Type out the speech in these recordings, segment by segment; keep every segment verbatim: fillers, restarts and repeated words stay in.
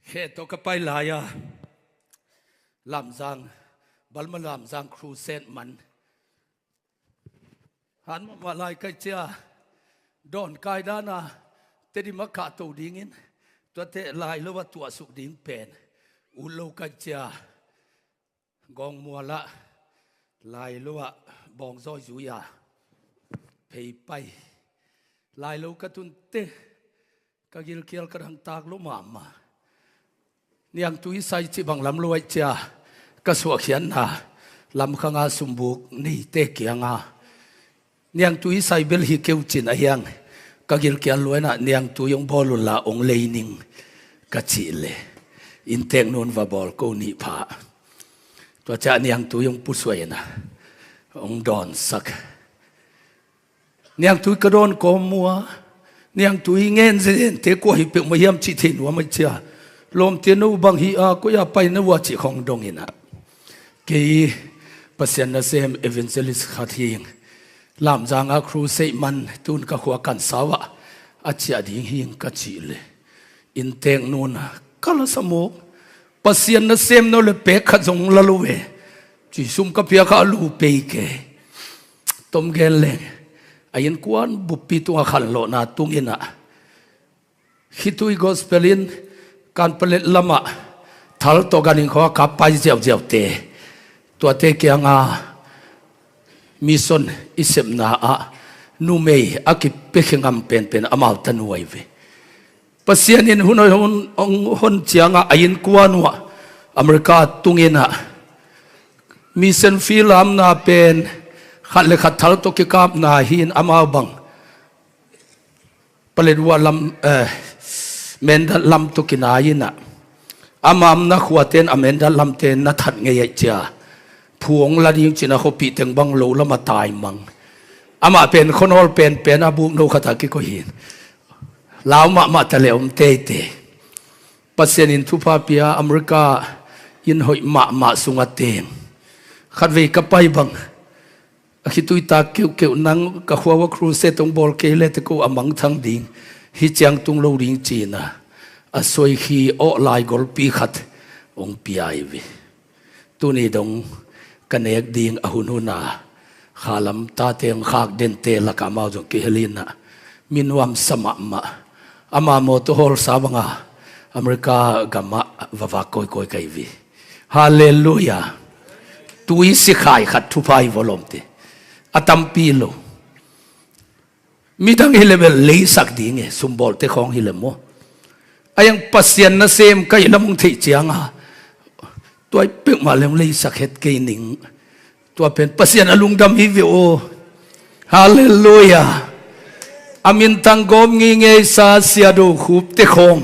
Khe tawh ka pai lai-a Lamzang, Balma Lamzang Crusade man han mahmah lai kai cia, dawn kai dana Tedim a kahto dingin tuate lai lo a tuahsuk ding pen ut lo kai cia, Gawngmualah lai lo ah bawngzawi zui-a phei pai lai lo ka tunte, ka gilkial ka dangtak lo mahmah. Niangtui sai cih bang lam lo aih cia ka suahkhiatna lamkhanga sumbuk neite kianga niangtui sai bel hi keu cin ahiang, ka gilkial luainah niangtui hong bawl unla hong lei ning ka cih le, inntek nun va bawl ko nih pha. Tua ciah niangtui hong pusuaina hong dawnsak. Niangtui ka dawn kawm mua, niangtui ngen zenzente kua hi peuhmah hiam cih thei nuam aih cia, lawmte no bang hi a, koi-a pai no a cih khong donginah, kei Pasian nasem evangelist khat hing, Lamzanga crusade man tun ka khua kan sau ah a ciah ding hing ka cih le, inntek nuna ka la samawk, Pasian nasem no le pek khat zong la lo ve. Ci sum ka piak a lu pei ke. Tom gen leng a innkuan buppi tunga khanlawhna tunginah khitui gospel in Kanpalet lamah thal tawh ganin khawng a kap pai ziauziaute, tuate kianga mission i sepna ah numei a kipiakhia ngam penpen amau ta nuai ve. Pasian in hun hon, hon, hon ciangah a innkuan uh ah America tunginah mission field lamna pen khat le khat thal tawh kikapna hin amau bang Paletwa lam, eh, Mindat lam tawh kinai inah, amah na khuaten a Mindat lamte na that ngei aih cia, phu hong la ding cina khuapih teng bang lo lama taimang. Amah pen khuanawl penpen a buk no khata kikoih hin lau mahmah ta le om teitei. Pasian in thupha pia America in hoih mahmah sunga teng khatvei ka pai bang a khitui tak keuhkeuh nang ka khua ua crusade hong bawl kei le te ko a mangthang ding hi ciang tung lo ding cina a suaikhi awh lai golpi khat hong pia hi ve. Tuni dong ka nek ding a hunhuna khalam tate hong khak dente lakah amau zong kihelinah minuam sa mahmah. Ama mawtaw hawlsa banga America gamah vavak kawikawi ka hi ve. Halleluiah. Tui sikhai khat thupha hi vawlawmte. A tampi lo. Midang hi le bel leisak ding e, sumbawlte khawng hi le maw. A iang Pasian nasem ka hi lam hong theih cianga tuai peuhmah le hong leisak het kei ning. Tua pen Pasian a lungdam hi ve aw. Halleluiah. A mintang gawm ngeingeisa Sia Do Khup te khawng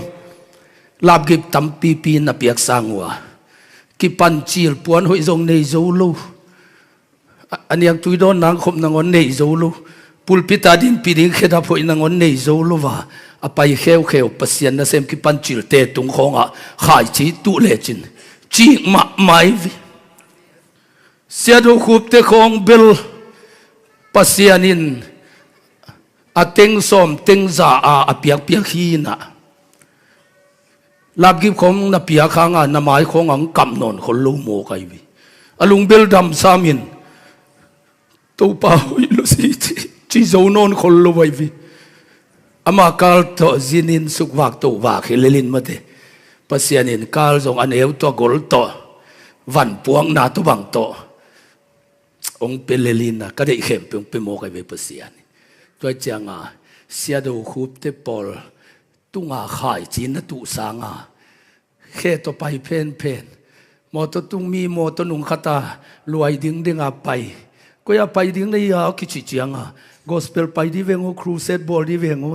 lapgip tampipi na piaksang uh a, kipancil puan hoih zong nei zo lo. A, a niangtui dawn nang khop nangawn nei zo lo. Pulpit a dinpih ding khedap hoih nangawn nei zo lo va, a pai kheukheu Pasian nasem kipancilte tung khawngah khaici tuh lecin cik mahmah hi ve. Sia Do Khup te khawng bel Pasian in a teng sawm teng za a a piakpiak hinah lapgip khawng na piak hanga na mai khawng ang kap nawn khol lo maw ka hi ve. A lungbel dam samin Topa hoih lo si ci, ci zo nawn khol lo ahi ve. Ama kal tawh zinin sukvak tohvak hi lelin mate. Pasian in kal zong a neu tawh gol tawh vanpuakna tawh bang tawh hong pe lelina ka deih khempeuh hong pe mawk ahi ve Pasian. Tua cianga Sia Do Khup te pawl tunga khaici na tuh sanga khe tawh pai phenphen. Mawtaw tungmi mawtaw nungkhata luai dingdinga pai. Koi-a pai ding na hi a kici cianga gospel pai di veng aw, crusade bawl di veng aw.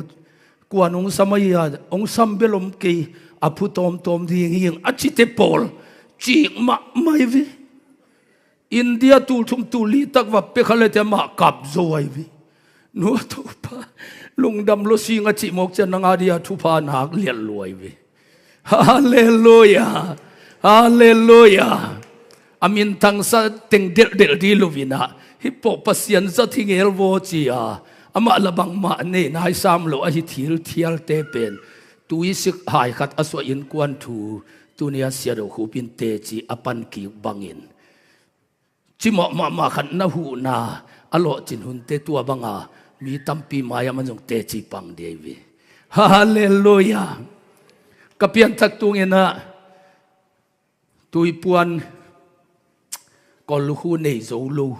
Kuan hong sam ahi a, hong sam bel om kei, a phu tawmtawm ding hi ing a cite pawl cik mahmah hi ve. India tul thum tul li tak va pia kha lete amah kap zo ahi ve. Nua Topa lungdam lo sing a cih mawk cian nang a dia thupha nak liat luai ve. Halleluia. Halleluia. A mintangsa teng delhdel di lo vinah hih pawh Pasian zat hi ngel vaw ci-a amah la bangmah nei nai sam lo ahi thil thialte pen Tuisik hai khat a suah innkuan thu tuni a Sia Do Khup in teci a pan kik bangin, cimawh mahmah khat na huhna a lawhcin hunte tua banga mi tampi mai-ah man zong teci pang ding hi ve. Halleluiah. Ka pianthak tunginah tuipuan, kawllukhu nei zo lo,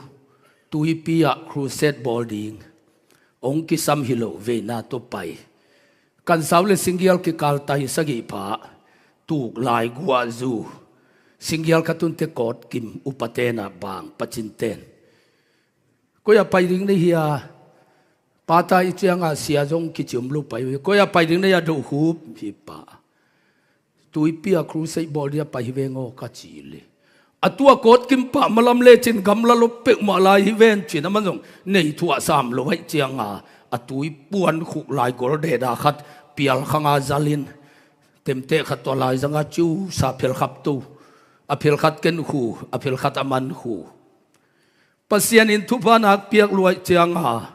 tuipi ah crusade bawl ding hong kisam hi lo veina tawh pai. Kansau le Singgial kikal tai sagih pha, tuk lai guahzu, Singgial khat tunte kawtkim, upaten ah bang, pacinten, koi-ah pai ding na hia? Pata i cianga Sia zong kici om lo pai uh hi. Koi-ah pai ding na hia? Do Khup hi pa. Tuipi ah crusade bawl ding a pai hi veng aw ka ci le, a tua kawtkim pah malam lecin gamla lo peuhmah lai hi ven cin, aman zong nei thuah sam lo aih cianga a tuipuan khuk lai goldeda khat pialkhanga zalin, temteh khat tua laizanga ciusa phelkhap to, a phelkhat ken khu, a phelkhat a man khu. Pasian in thupha nak piak luaih cianga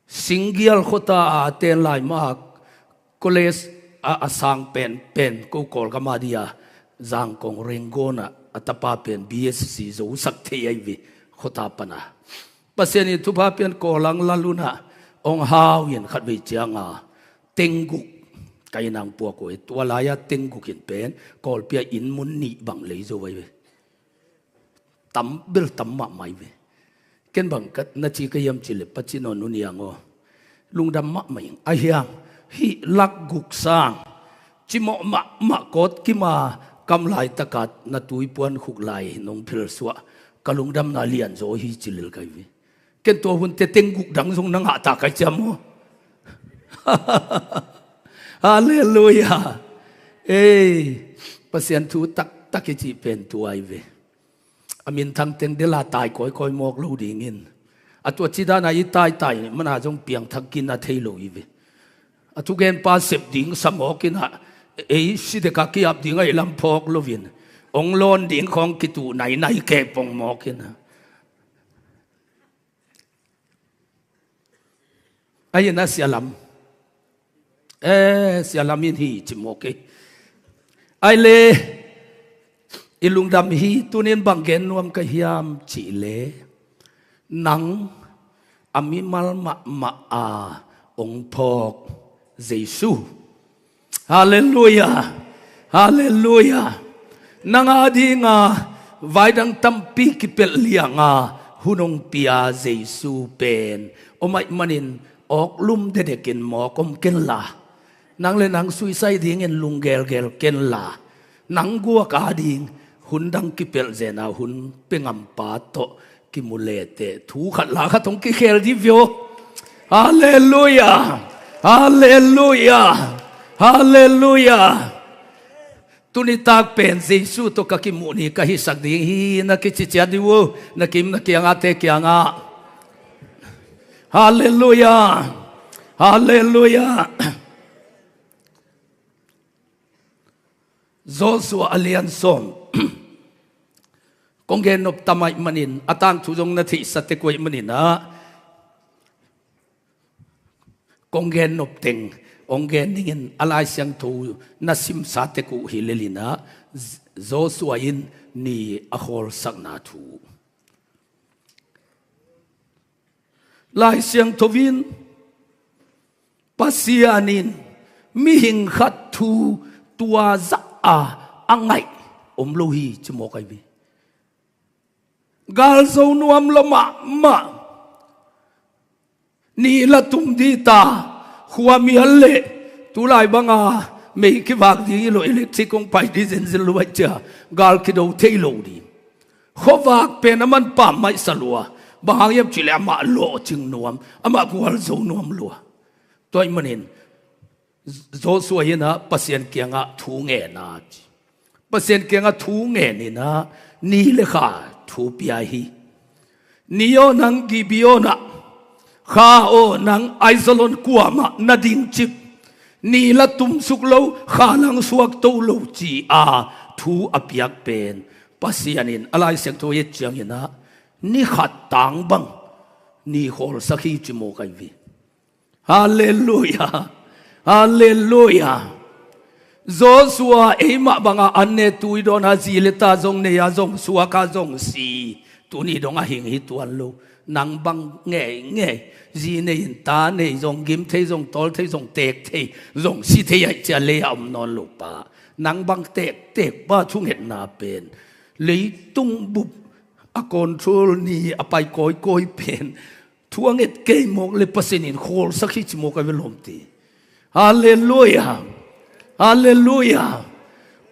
Singgial khuata a ten lai mah college a, a sang penpen ko Kawlgam a dia Zangkong Rangoon ah a tapa pen B S C zosak thei ahi ve, khuata pana. Pasian in thupha pian Kawlang lalunah hong hau in khatvei cianga tengguk, ka inn ah puak uh hi. Tua lai-a tengguk in pen Kawlpi ah inn mun nih bang lei zo ahi ve. Tam bel tam mahmah hi ve. Ken bang ka na ci ka hiam cih leh, Paci nawn nu niang aw, lungdam mahmah ing. A hiang, hih lak guk sang cimawh mahmah kawtkima kam laitaka na tuipuan khuk lai nong phelsuah, ka lungdamna lianzaw hi ci lel ka hi ve. Ken tua hunte tengguk dang zong na ngah ta ka hi ciam aw. Halleluiah. Ei, Pasian thu taktak i cih pen tua hi ve. A minthang teng dela tai kawikawi mawk lo dingin, a tua cidana i taitai mana zong piangthak kina thei lo hi ve. A thugenpa sep ding sa mawkinah, ei si deka kiap ding ahi lam phawk loin, hong lawn ding khawng kituh nainai kepong mawkinah. Ahi na Sia Lam. Eh, Sia Lam in hi ci mawk ei. Ahi le, i lungdam hi. Tunin bang gen nuam ka hiam cih leh, nang a mimal mahmah a hong phawk Jesu. Halleluiah. Halleluiah. Nang a dinga vaidang tampi kipelh lianga hun hong pia Jesu pen om ahih manin awklum dedekin mawk om kenla, nang le nang suisai dingin lunggelgel kenla, nang guak a ding hun dang kipelh zena hun pe ngampa tawh kimu leteh thu khat la khat hong kikhel dih vio. Halleluiah. Halleluiah. Halleluiah. Tunitak pen Jesu tawh ka kimuh ni ka hisak ding hi na kici ciat dih uh, na kim na kiangahte kiangah. Halleluiah. Halleluiah. Joshua a lian sawm. Kong gen nop tam ahih manin, a tangthu zong na theihsa tek uh ahih maninah, kong gen nop teng hong gen dingin a Lai Siangtho na simsa tek uh hi lelinah, Joshua in ni a khawlsakna thu. Lai Siangtho in, Pasian in mihing khat thu tua zah a a ngaih om lo hi ci mawk ahi ve. Gal zo nuam lo mahmah, ni la tum dita, khua mial le tulai banga mei kivak ding hi lo, electric kong pai dih zenzen lo aih cia, gal kido thei lo ding. Khuavak pen a manpam maihsa lua. Bang hang hiam cihleh amah lawhcing nuam, amah gualzo nuam lua. Tua ahih manin Joshua inah Pasian kiangah thu ngen a ci. Pasian kiangah thu ngen inah ni le kha thu pia hi. Ni aw nang Gibeon ah, kha aw nang Aijalon kuamah na ding cip, ni la tumsuk lo, kha lang suak to lo ci-a thu a piak pen Pasian in a Lai Siangtho i et cianginah ni khat tang bang ni khawlsak hi ci mawk ahi ve. Halleluiah. Halleluiah. Joshua eimah bangah an ne tui dawn a, zi le ta zong nei a, zong suak a, zong si. Tuni dong a hing hi tuan lo. Nang bang ngeingei, zi nei in ta nei, zong gim thei, zong tawl thei, zong teek thei, zong si thei ahih ciang lei a om nawn lo pa. Nang bang tektek pa thungetna pen leitung bup a control ni a pai kawikawi pen thu a nget kei mawk le Pasian in khawlsak hi ci mawk a ve lawmte. Halleluiah. Halleluiah.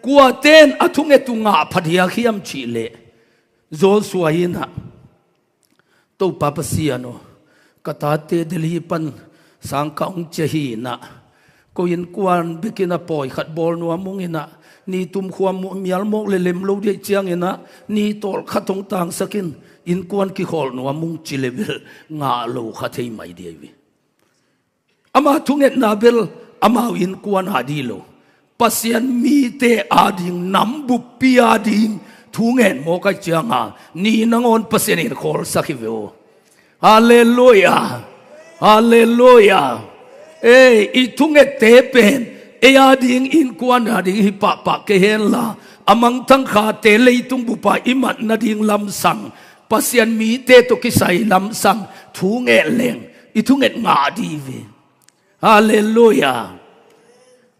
Kuaten a thunget uh ngah phadiak hiam cih leh Joshua in ah, Topa Pasian aw, ka tate Delhi pan sangkah hong ciah hi in ah, ko innkuan bekin a pawi khat bawl nuam ung in ah, ni tum khua mial mawk le lem lo dih ciangin ah, ni tawl khat hong tangsak in, innkuan kikhawl nuam ung ci le bel ngah lo kha thei mai dih hi ve. Ama thungetna bel amau innkuan a dih lo, Pasian mite ading, nam buppi ading thungen mawk ahih cianga ni nangawn Pasian in khawlsak hi ve aw. Halleluiah. Halleluiah. Ei, i thungette pen ei ading, innkuan ading hi pahpah kei henla, a mangthang khate leitung bupa i mat nading lamsang, Pasian mite tawh kisai lamsang thungen leng i thunget ngah dih hi ve. Halleluiah.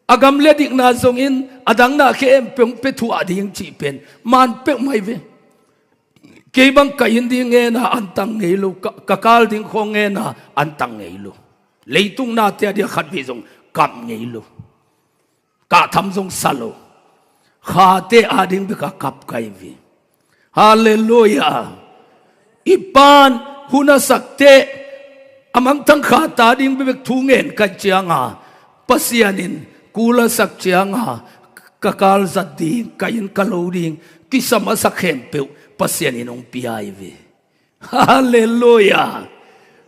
A gam le dikna zongin a dangna khempeuh hong pia thuah ding cih pen man peuhmah hi ve. Kei bang ka inn ding ngena an tang ngei lo, ka, ka kal ding khawng ngena an tang ngei lo. Leitung nate a dia khat vei zong kam ngei lo. Kah tham zong sa lo. Khate ading bek a kap ka hi ve. Halleluiah. I pan hun a sak teh a mangthang khate ading bekbek thungen ka hih cianga Pasian in kul a sak cianga ka kal zat ding, ka inn ka lo ding, kisam a sak khempeuh Pasian in hong pia hi ve. Halleluiah.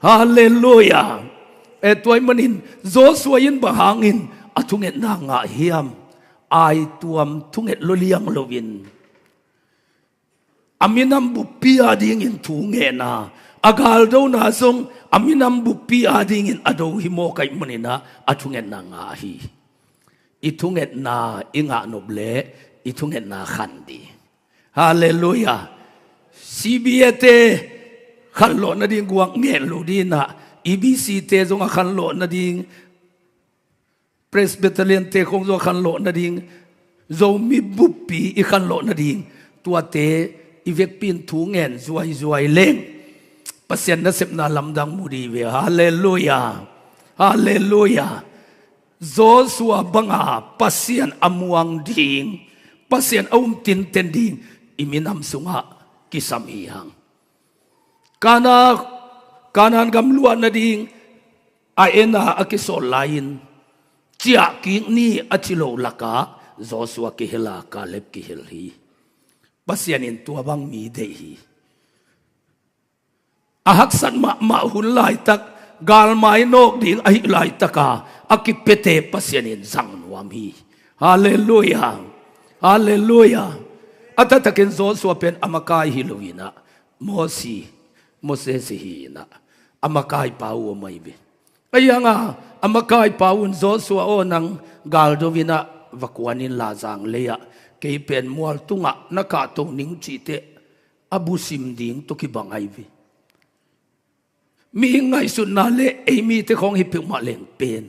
Halleluiah. E, tua ahih manin Joshua in bang hangin a thungetna ngah hiam? Aituam thunget lo liang loin a minam buppi adingin thu ngen a, a galdona zong a minam buppi adingin a do hi mawk ahih manin ah a thungetna ngah hi. I thungetna i ngah nop leh i thungetna khan dih. Halleluiah. C B A te khanlawh nading guak ngen lo ding in ah, E B C te zong a khanlawh nading, Presbyterian te khawng zong a khanlawh nading, Zomi buppi i khanlawh nading, tuate i vekpi in thu ngen zuaizuai leng Pasian nasepna lamdang mu dih hi ve. Halleluiah. Halleluiah. Joshua banga Pasian a muang ding, Pasian a um tinten ding i minam sungah kisam hi hang. Kana, Kanaan gam luah nading a en a, a kisawl lai-in ciahkik ni a ci lo lakah Joshua kihel a, Kaleb kihel hi. Pasian in tua bang mi deih hi. A haksat mahmah hun laitak, galmai nawk ding ahih laitaka a kipiate Pasian in zang nuam hi. Halleluiah. Halleluiah. A taktakin Joshua pen a makai hi lo in ah, Mosi, Moses hi in ah, a makaipa uh om ahi ve. Ahi hanga a makaipa un, Joshua aw, nang galdo in ah va kuan in la zang lei-ah, kei pen mual tungah na kahto ning, cih teh a busim ding tawh kibang ahi ve. Mihing ngaihsutna le ei mite khawng hi peuhmah leng pen,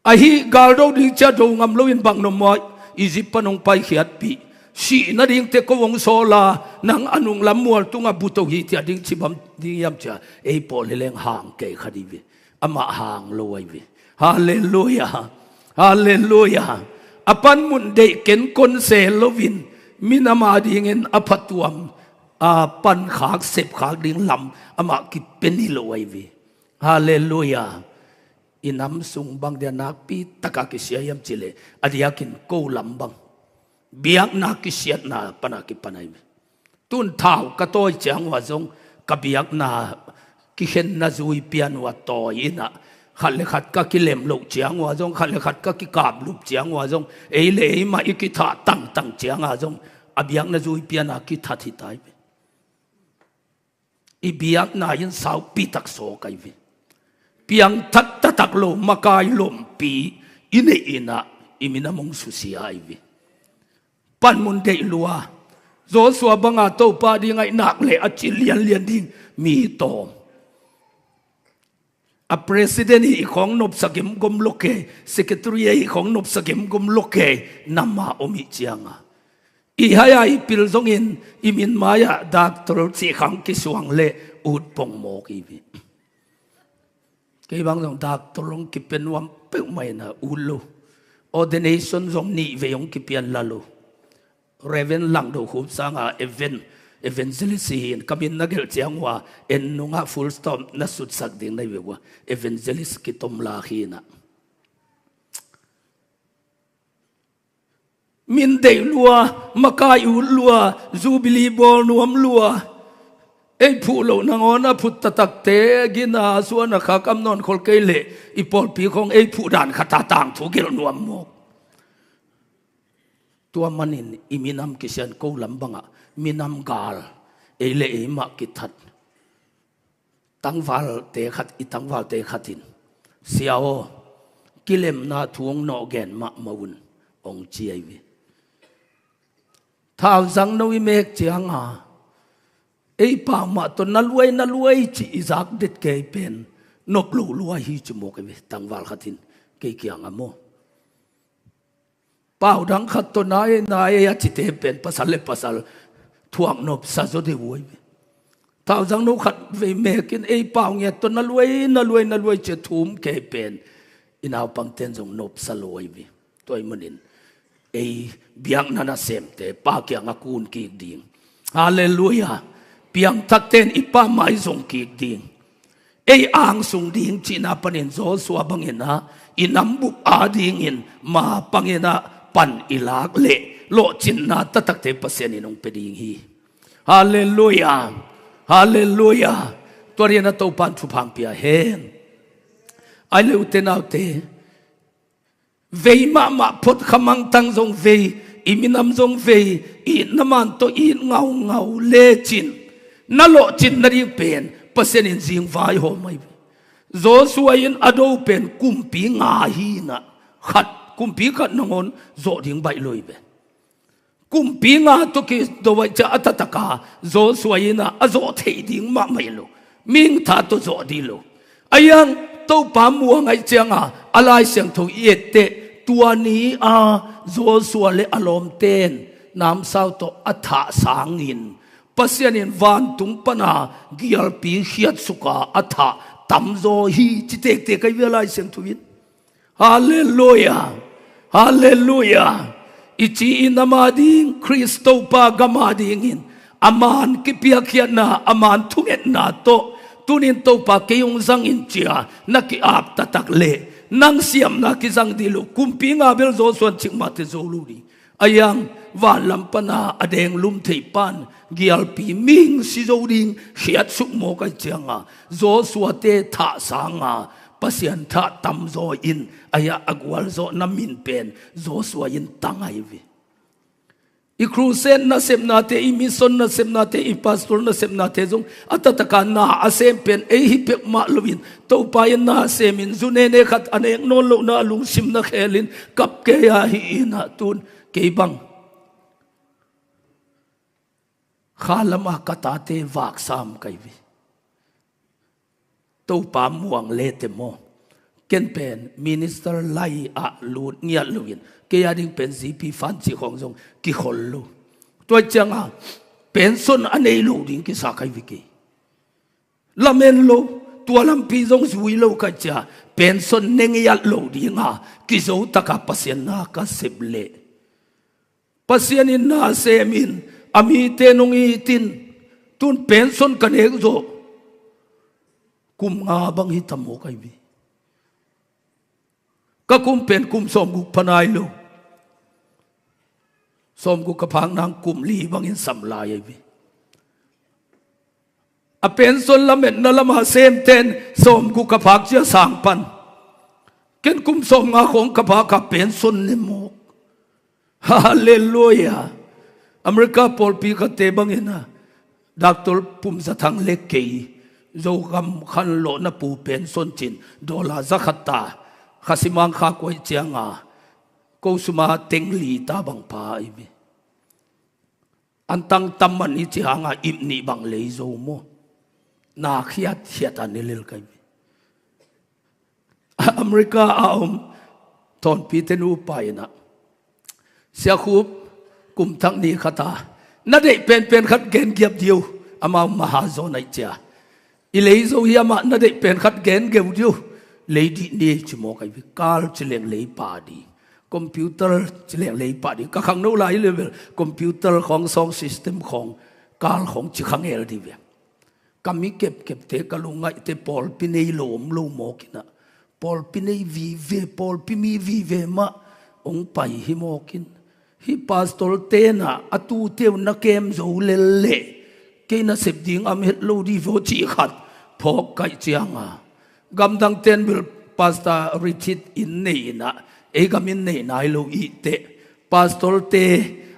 ahi galdo ding ci-a do ngam loin bang na muah, Egypt pan hong paikhiatpih, sih nading teh ko hong sawl a, nang a nunglam mual tungah buto hi, ciah ding ci bang ding hiam ci-a ei pawl hi leng hang kei kha dih ve. Amah hang lo ahi ve. Halleluiah. Halleluiah. A panmun deih kenkon se loin minam adingin a phatuam a pankhak sepkhak ding lam amah kipia ni lo ahi ve. Halleluiah. I nam sung bang dia nakpi taka kisia hiam cih leh a diakin ko lam bang biakna kisiatna pana kipan ahi ve. Tun thau ka tawi ciang uh ah zong ka biakna kikhenna zui pian uh a tawi in ah, khat le khat ka kilem loh ciang uh ah zong, khat le khat ka kikaplup ciang uh ah zong, ei le ei mah i kithah tangtang ciang ah zong a biakna zui pian a kithat hi ta hi ve. I biakna in saupi tak sawk ahi ve. piangthat taktak lo makai lompi i neih in ah i minam hong susia hi ve. Panmun deih lua, Joshua banga Topa ding a i nak le a ci lianlian ding mi tawm. A president hi khawng nopsa gemgom lo kei, secretary hi khawng nopsa gemgom lo kei, nama om hi cianga i hai a i pil zongin i min mai-ah doctor cih khang kisuang le ut pongmawk hi ve. Kei bang zong doctor hong kipia nuam peuhmah in ah ut lo. Ordination zong nih vei hong kipia la lo. Reverend Langdo Khup sanga Evan, Evangelist hi in, ka min na gelh ciang uh a, en nungah full stop na sutsak ding na hi ve uh a, Evangelist kitom la hi in ah. Min deih lua, makai ut lua, Jubilee bawl nuam lua. Ei phuh loh nangawn a phut taktakte gina suan a khak am nawn khol kei leh i pawlpi khawng ei phuh dan khat a tangthu gelh nuam mawk. Tua manin i minam kisian ko lam bangah minam gal, ei le ei mah kithat. Tangvalte khat, i tangvalte khat in, "Sia aw, kilemna thu hong nawh gen mahmah un," hong ci ahi ve. Thauzang no i mek cianga ei pau mah tawh na luai, na luai cih i zak det kei pen nop lo luai hi ci mawk ahi ve. Tangval khat in kei kiangah maw, pau dang khat tawh na ei, na ei a cite pen pasal le pasal thuak nopsa zaw deuh uh ahi ve. Thauzang no khat vei mekin ei pau ngiat tawh na luai, na luai, na luai ci a thum kei pen i naupangten zong nopsa lo ahi ve. Tua ahih manin ei biakna nasemte Pa kiangah kun kik ding. Halleluiah. Piangthakte in i Pa mai zong kik ding. Ei angsung ding cihna panin Joshua bangin ah i nambup adingin mapangin ah pan i lak leh lawhcinna taktakte Pasian in hong pia ding hi. Halleluiah. Halleluiah. Tua rian a Topan thupha hong pia hen. Ai le ute naute, vei mahmah phot kha mangtang zong vei, i minam zong vei, itna man tawh it ngaungau lecin na lawhcin nading pen Pasian in zingvai hawm ahi ve. Joshua in a do pen kumpi nga hi in ah, khat, kumpi khat nangawn zawh ding baih lo hi ve. Kumpi nga tawh kido aih ciah a taktak a Joshua in ah a zawh theih ding mahmah hi lo. Mihing tha tawh zawh dih lo. Ahi hang Topa muang aih cianga a Lai Siangtho i etteh tua ni a Joshua le a lawmten namsau tawh a thah sangin Pasian in vantung pana gialpi khiatsuka a thah tamzaw hi ci tektek ahi ve a Lai Siangtho in. Halleluiah. Halleluiah. I ci i nam ading, Khrist Topa gam adingin a man kipiakkhiatna, a man thungetna tawh tunin Topa kei hong zang in cia na ki-ap taktak leh nang siamna kizang dih lo. Kumpi nga bel Joshua in cikmah teh zo lo ding. Ahi hang vanlam pana a denglum theih pan gialpi mihing si zo ding khiatsuk mawk aih cianga Joshua-te thah sanga Pasian thah tamzaw in ahi a gualzawhna min pen Joshua in tang ahi ve. I crusade nasepnate, i mission nasepnate, i pastor nasepnate zong a taktak a na a sem pen ei hi peuhmah loin Topa in na semin zu nene khat a nek nawn lohna a lungsim na khelin kap kei ahi in ah tun kei bang kha lama ka tate vak sam ka hi ve. Topa muang le teh maw, ken pen minister lai ah lut ngiat loin kei ading pen G P fan cih khawng zong kikhol lo. Tua cianga pension a nei lo ding kisa ka hi ve kei. Lamen lo, tua lampi zong zui lo ka cia, pension ne ngiat lo dinga kizo taka Pasian na ka sep leh Pasian in na semin a mite nong itin tun pension ka nek zawh kum nga bang hi ta mawk ahi ve. Ka kum pen kum sawmguk pha nai lo. Sawmguk ka phak nang kum li bangin sam lai ahi ve. A pension lametna lama semten sawmguk ka phak cia sang pan. Ken kum sawmnga khawng ka phak a pension ne mawk. Halleluiah. America pawlpi khatte bangin a Doctor Pum Za Thang le kei Zogam khanlawhna pu pension cin dollar za khat ta, Khasimang kha kuaih cianga ko suma teng li ta bang pha ahi ve. Antang tam man i ci hanga ip nih bang lei zo maw? Na khiat khiat a ne lel kai ve. America a om Thawnpi te nupa inah, Sia Khup, kum thak ni khat a na deih penpen khat gen giap diu, amau maha zaw naih cia. I lei zo hi amah na deih pen khat gen geu diu. Lei dih ni ci mawk ahi ve. Kal ci leng lei pah ding, computer ci leng lei pah ding. Ka khangno lai level computer khawng, sound system khawng, kal khawng ci khangel dih ve. Ka mi kepkepte, ka lungngaihte pawlpi nei lo om lo mawk inah, pawlpi nei vive, pawlpi mi vive mah hong pai hi mawk in, hih pastor tenah a tute uh na kem zo lel leh kei nasep ding am het lo dih vaw cih khat phawk kaih cianga, gamdang ten bel Pastor Richard inn nei inah, ei gam inn nei nai lo ihteh, pastor te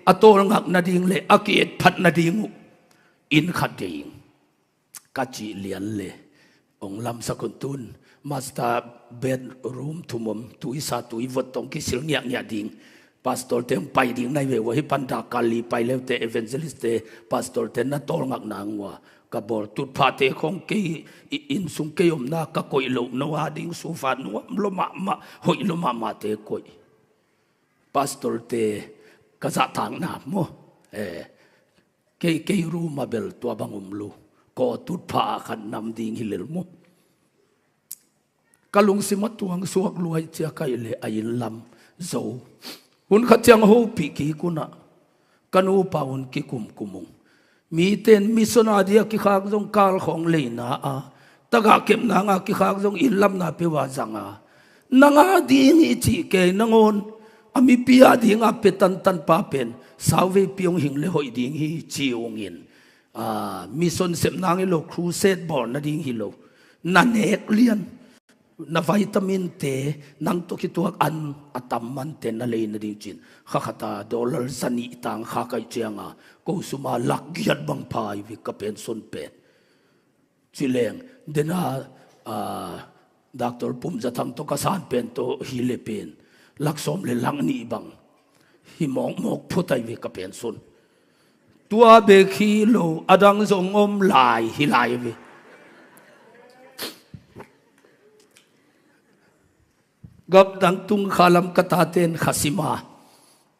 a tawlngak nading le a ki-etphat nading uh inn khat deih ing ka cih lian le hong lamsak un. Tun master bedroom thum om, tuisa tuivot tawh hong kisil ngiahngiah ding. Pastor te hong pai ding nai ve uh a, hih pan dak kal li pai leute, evangelist te, pastor te na tawlngak nang uh a, ka bawl tutphahte khawng kei i inn sung kei omna ka koih loh, no a ding sofa nuam lua mahmah, hoih lua mahmahte koih. Pastor te ka zahtakna maw? Eh, kei, kei room a bel tua bang om lo. Kaw tutphah a khat nam ding hi lel maw? Ka lungsim a tuang suak luai cia kaih le a inn lam zo. Hun khat ciang hopih kik unah ka nupa un kikumkum ung. Mite in mission a dia kikhak zong kal khawng leina a, tagah kepna nga kikhak zong inn lamna peuh a zang a, nang a ding hi cih kei nangawn a mipi a ding a pia tantan pa pen sauveipi hong hing le hoih ding hi ci ung in, a, mission sep nang hi lo, crusade bawl nading hi lo, na nek lian, na vitamin te, nang tawh kituak an a tam mante na lei nading cin, kha khat a dollar za nih tang kha kaih cianga ko suma lak giat bang pha hi ve ka pension pen. Ci leng dena, a, Doctor Pum Za Thang tawh ka san pen tawh hi le pen lak sawm le lak nih bang hi mawkmawk phot ahi ve ka pension. Tua bek hi lo, a dang zong om lai hi lai ve. Gamdang tung kha lam ka tate in Khasima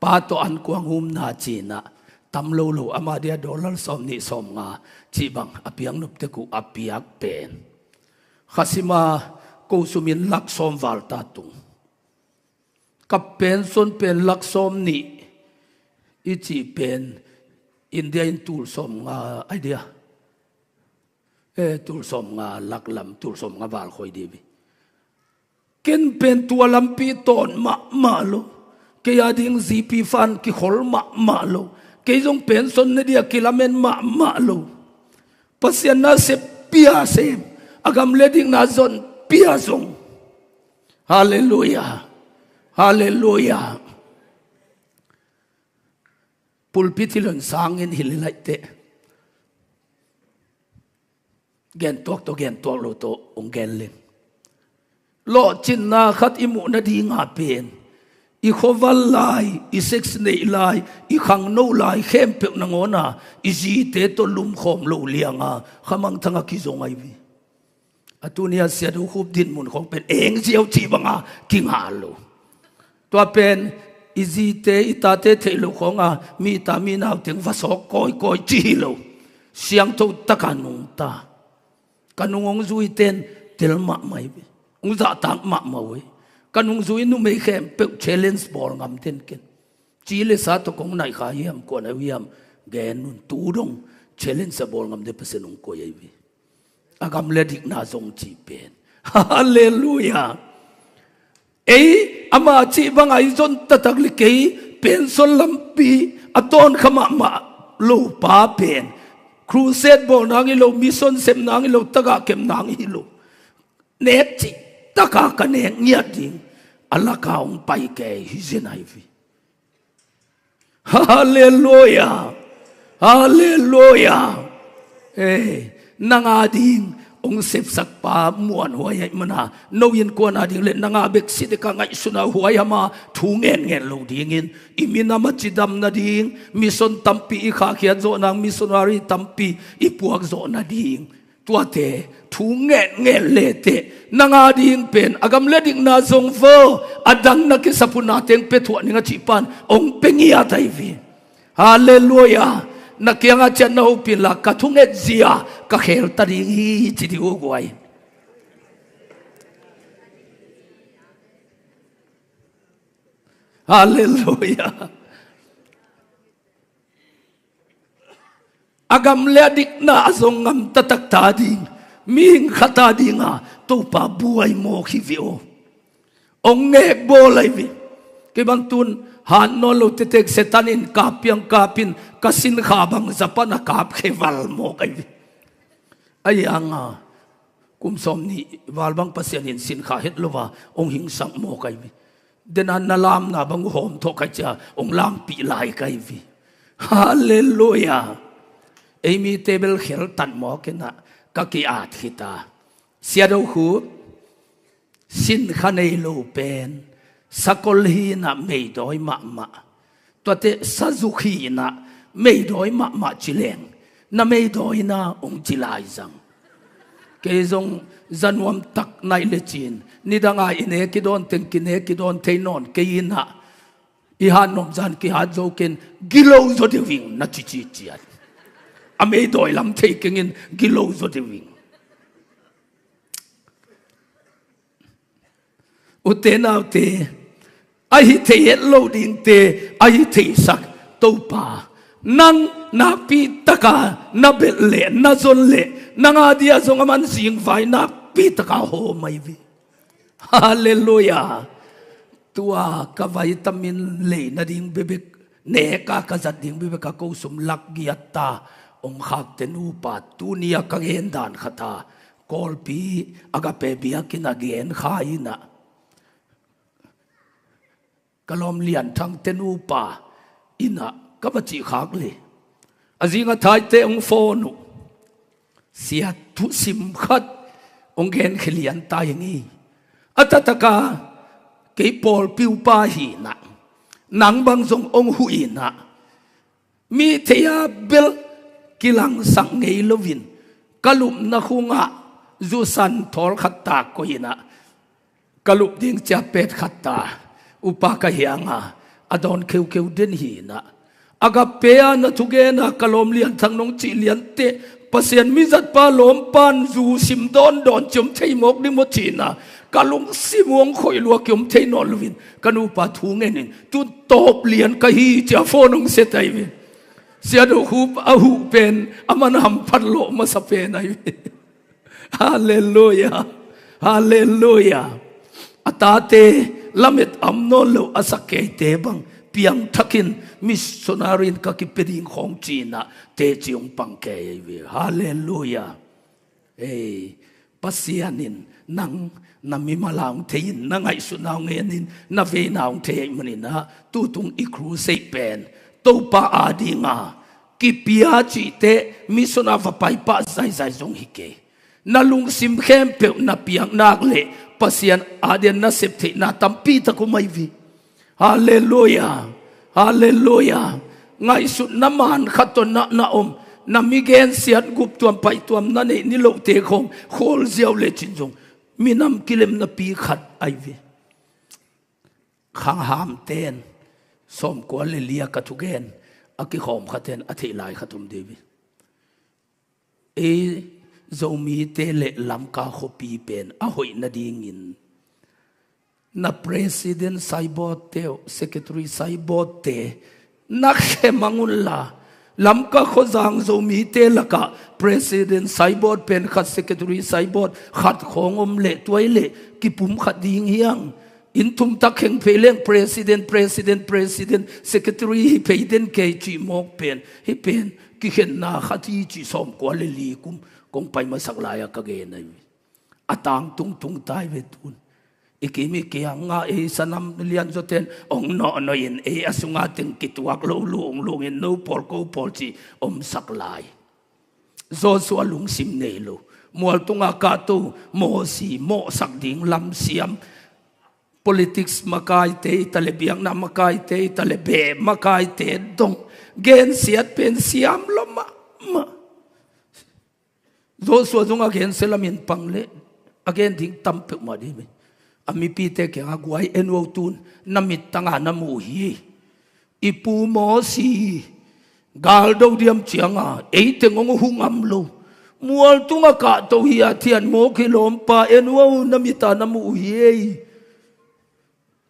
pa tawh ankuang humna cinah tam lo lo, ama dia dollar sawm nih sawm nga cih bang a piak nop tek uh a piak pen Khasima ko sumin lak sawm val ta tung. Ka pension pen lak sawm nih i cih pen India in tul sawm nga idea. Eh, tul sawm nga lak lam, tul sawm nga val khoi dih hi. Ken pen tua lampi tawn mahmah lo. Kei a ding zipi fan kikhol mahmah lo. Kei zong pension na dia kilamen mahmah lo. Pasian na sep pia sem, a gam le dikna zon pia zong. Halleluia. Halleluia. Pulpit hi lon sangin hi le laih teh. Gen tuak tawh gen tuak lo tawh hong gen leng. Lawhcinna khat i muh nadinga pen i khuaval lai, i sex neih lai, i khangno lai khempeuh nangawna i zite tawh lumkhawm lo lianga khamangthanga kizong ahi ve. A tuni a Sia Do Khup dinmun khawng pen eng ziau cih banga kingah lo. Tua pen i zite i tate theih loh khawnga mi ta mi nau teng va sawk kawikawi ci hi lo. Siangtho taka nungta. Ka nung hong zui ten tel mahmah hi ve. Hong zahtak mahmah uh hi. Ka nungzui numei khempeuh challenge bawl ngam den ken. Ci le sa tawh kong naih kha hiam, kua na uh hiam, gen un. Tu dong challenge a bawl ngam den Pasian hong koih ahi ve. A gam le dikna zong cih pen. Halleluia. Ei ama cih banga i zon taktak le kei pension lampi a tawn kha mahmah lo pa pen crusade bawl nang hi lo, mission sep nang hi lo, tagah kep nang hi lo. Nek cih taka ka nek ngiat ding a laka hong pai kei hi zen ahi ve. Halleluia. Halleluia. Eh, nang a ding Hong sepsak pa muanhuai ahih mana, no innkuan ading le nang a bek si dek a ngaihsutna huaiham a thu ngenngen lo dingin, i minam a cidam nading, mission tampi i khahkhiat zawh nang, missionary tampi i puak zawh nading, tuate thu ngenngen leteh nang ading pen a gam le dikna zong vo, a dang na kisap uh na teng pia thuah ning a cih pan hong pia ngiat ahi ve. Halleluiah. Na kiangah ciat na hopih inla, ka thunget zia ka khelta ding hi, ci ding uh guai. Halleluiah. A gam le a dikna a zong ngam taktak ta ding, mihing khat a dinga Topa buai mawk hi ve aw. Hong ngekbawl ahi ve. Kei bang tun hat nawn lo tektek Satan in kap piang kapin ka sinkha bang Japan a kap kheval mawk ahi ve. Ahi hanga kum sawm nih val bang Pasian in sinkha het lo a hong hingsak mawk ahi ve. Dena na lamna bang uh hawm thawh kai cia hong lampih lai ka hi ve. Halleluiah. Ei mite bel kheltat mawk inah ka ki-at khita. Siado khu sinkha nei lo pen sakol hinah meidawi mahmah. Tuate sazuk hinah meidawi mahmah ci leng na meidawi na hong ci lai zang. Kei zong zanuam tak naih le cin nidanga i ne kidawn teng kine kidawn thei nawn kei inah i hat nop zan kihat zo ken gilo zaw deuh ing na cici ciat. A meidawi lam thei kengin gilo zaw deuh ing. Ute naute, a hi thei het lo dingte a hi theisak Topa, nang nakpi taka na belh leh na zon leh nang a dia zong a man zingvai nakpi taka hawm ahi ve. Halleluiah. Tua ka vitamin lei nading bebek neka ka zat ding bebek a ko sum lak giat ta hong khakte nupa tunia ka gen dan khata Kawlpi Agape biakinn a gen kha inah ka lawm Lian Thangte nupa inah ka va cih khak le a zinga thaite hong phone uh. Sia, thusim khat hong genkhia lian ta hi ngi. A tataka kei pawlpi upa hinah nang bang zong hong huh inah mi thei-a bel kilangsak ngei loin ka lupna khungah zusan thawl khat tak koih inah ka lup ding cia pet khat ta upa ka hianga a dawn kheukheu den hinah Agape a na thugena ka lawm Lian Thang nong cih liante Pasian mizatpa lawmpan zu sim dawndawn ciom thei mawk ding maw cihna ka lungsim uh hong khoih lua kiom thei nawn loin ka nupa thu ngenin tun tawp lian ka hi cia phone hong sia tai ve. Siado khu a huh pen a man hamphat lawh masa pen ahi ve. Halleluiah. Halleluiah. A tate lamet am nawn lo a sak keite bang piangthakin missionary in ka kipia ding khawng cinah teci hong pang kei ahi ve. Halleluiah. Ei, Pasian in nang na mimal a hong thei in na ngaihsutna hong ngenin na veina hong thei ahih maninah tutung i crusade pen Topa adinga kipia cihte mission a va paipah zaizai zong hi kei. Na lungsim khempeuh na piaknak le Pasian adia na septheihna tampi tak um ahi ve. Halleluiah. Halleluiah. Ngaihsutna man khat tawh na na om na mi gensiat guptuam paihtuam na neih ni lohte khawng khualziau le cin zong minam kilemnapi khat ahi ve. Khanghamten sawmkua le li a ka thugen a kikhawm khaten a theih lai khat om deuh hi. Ei Zomite le Lamka khuapi pen a hoih nadingin na president saibawt teuh, secretary saibawt te na khe mang unla, Lamka khuazang Zomite lakah president saibawt pen khat, secretary saibawt khat khawng om leh tuai leh kipum khat ding hiang. Inn thum tak kheng phei leng president, president, president, secretary hi phei den kei cih mawk pen hih pen kikhenna khat hi cih sawmkua le li kum kong pai masak lai-a ka gen ahi ve. A tang tungtung tai ve tun. I kim i kiang a ei sanam lian zawten ong nawhnawh in ei a sunga teng kituak lo lunglungin no pawl ko pawl cih omsak lai. Joshua lungsim nei lo, Mualtungah kahto Mosi mawhsak ding lamsiam, politics makaite i ta le, biakna makaite i ta le, beh makaite dong gensiat pen siam lua mahmah. Joshua zong a gensia lamin pang le a gen ding tam peuhmah dih ve. A mipite kiangah, guai, en un, tu-in na mittangah na mu uh hi. I pu Mosi galdo diam ciangah eiteng hong huh ngam lo. Mualtungah kahto hi a, thian mawk hi lawmpa, en un, na mittah na mu uh hi ei.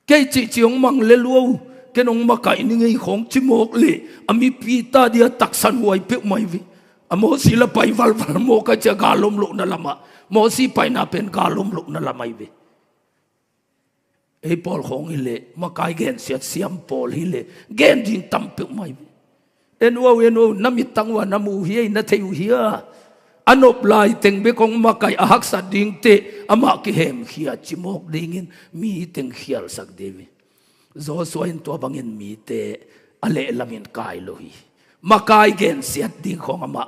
Kei cihcih hong mang le lua uh, ken hong makaih ning ei khawng ci mawk le a mipite adia taksan huai peuhmah hi ve. A Mosi la pai valval mawk a, cia gal om lohna lamah, Mosi paina pen gal om lohna lamah hi ve. Ei pawl khawng hi leh, makai gensiat siam pawl hi leh, gen ding tam peuhmah hi ve. En un, en un, na mittang uah na mu uh hi ei, na thei uh hi a. A nop lai teng bek hong makaih, a haksat dingte amah kihemkhia ci mawk dingin mi teng khialsak dih ve. Joshua in tua bangin mite a lehlamin kai lo hi. Makai gensiat ding khawng amah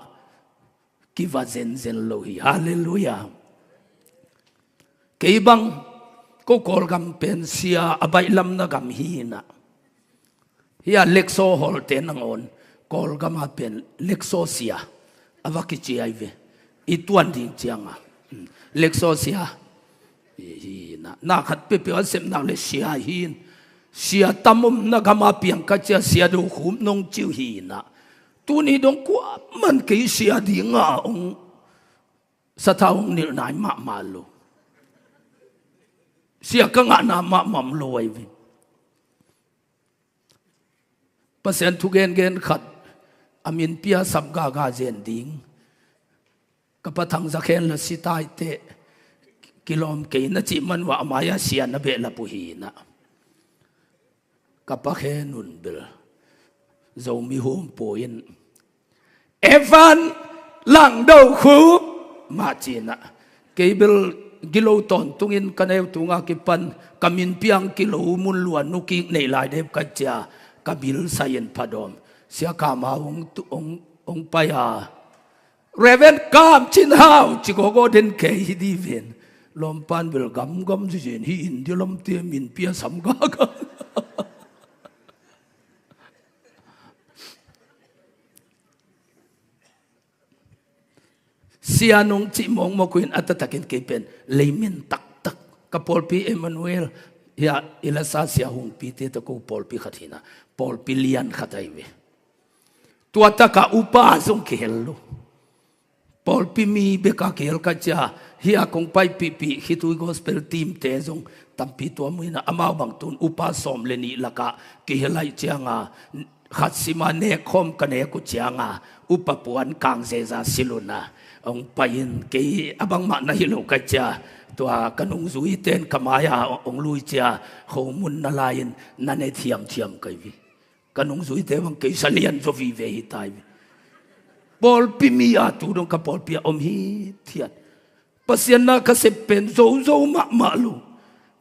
kiva zenzen lo hi. Halleluiah. Kei bang ko Kawlgam pen sia a baihlamna gam hi inah. Hia lekso holte nangawn Kawlgama pen lekso sia a va kici ahi ve. I tuan ding cianga, hmm, lekso sia hi inah. Na khat peuhpeuh a sepnak le sia hi in. Sia tam omna gama piang ka cia sia do khup nong ciu hi inah. Tuni dong kuaman kei sia dinga hong sathau hong nilh nai mahmah lo. Sia ka ngahna mahmah om lo ahi ve. Pasian thu gengen khat a min pia sam gaga zen ding ka pa Thang Za Khen la si taiteh kilawm kei na cih man uah a mai-ah sia na behlap uh hi inah. Ka pa Khen un bel Zomi humpui in, Evan Lang Do Khup, mah ci inah. Kei bel gilo tawntungin ka neu tunga kipan ka min piang kilo mun lua nukik nei lai dep ka cia ka bil sai in phadawm. Sia Kam Hau hong tu-, hong, hong pai a, Reverend Kam Cin Hau ci gawgaw den kei hi dih ven. Lawmpan bel gamgam zizen hi, India lamte min pia sam gaga. Sia nong cih mawkmawk uh in a taktakin kei pen leimen taktak. Ka pawlpi Emmanuel, hia i la sa sia Hungpite tawh ko pawlpi khat hi inah, pawlpi lian khat ahi ve. Tua takah upa zong kihel lo. Pawlpi mi beka kihel ka cia, hia kong paipihpih khitui gospel team te zong tampi tuam uh inah, amau bang tu-in upa sawm le nih lakah kihel ahih cianga, khat sima nekkhawm ka nek uh cianga, upa puan kang zeza silh un a, hong pai in, kei a bangmah na hi lo ka cia, tua ka nungzuite in ka mai-ah hong lui cia, khomun na lai-in na ne thiamthiam ka hi ve. Ka nungzuite bang kei sa lian zaw vive hi ta hi ve. Pawlpi mi a tu dong ka pawlpi ah om hithiat. Pasian na ka sep pen zozo mahmah lo.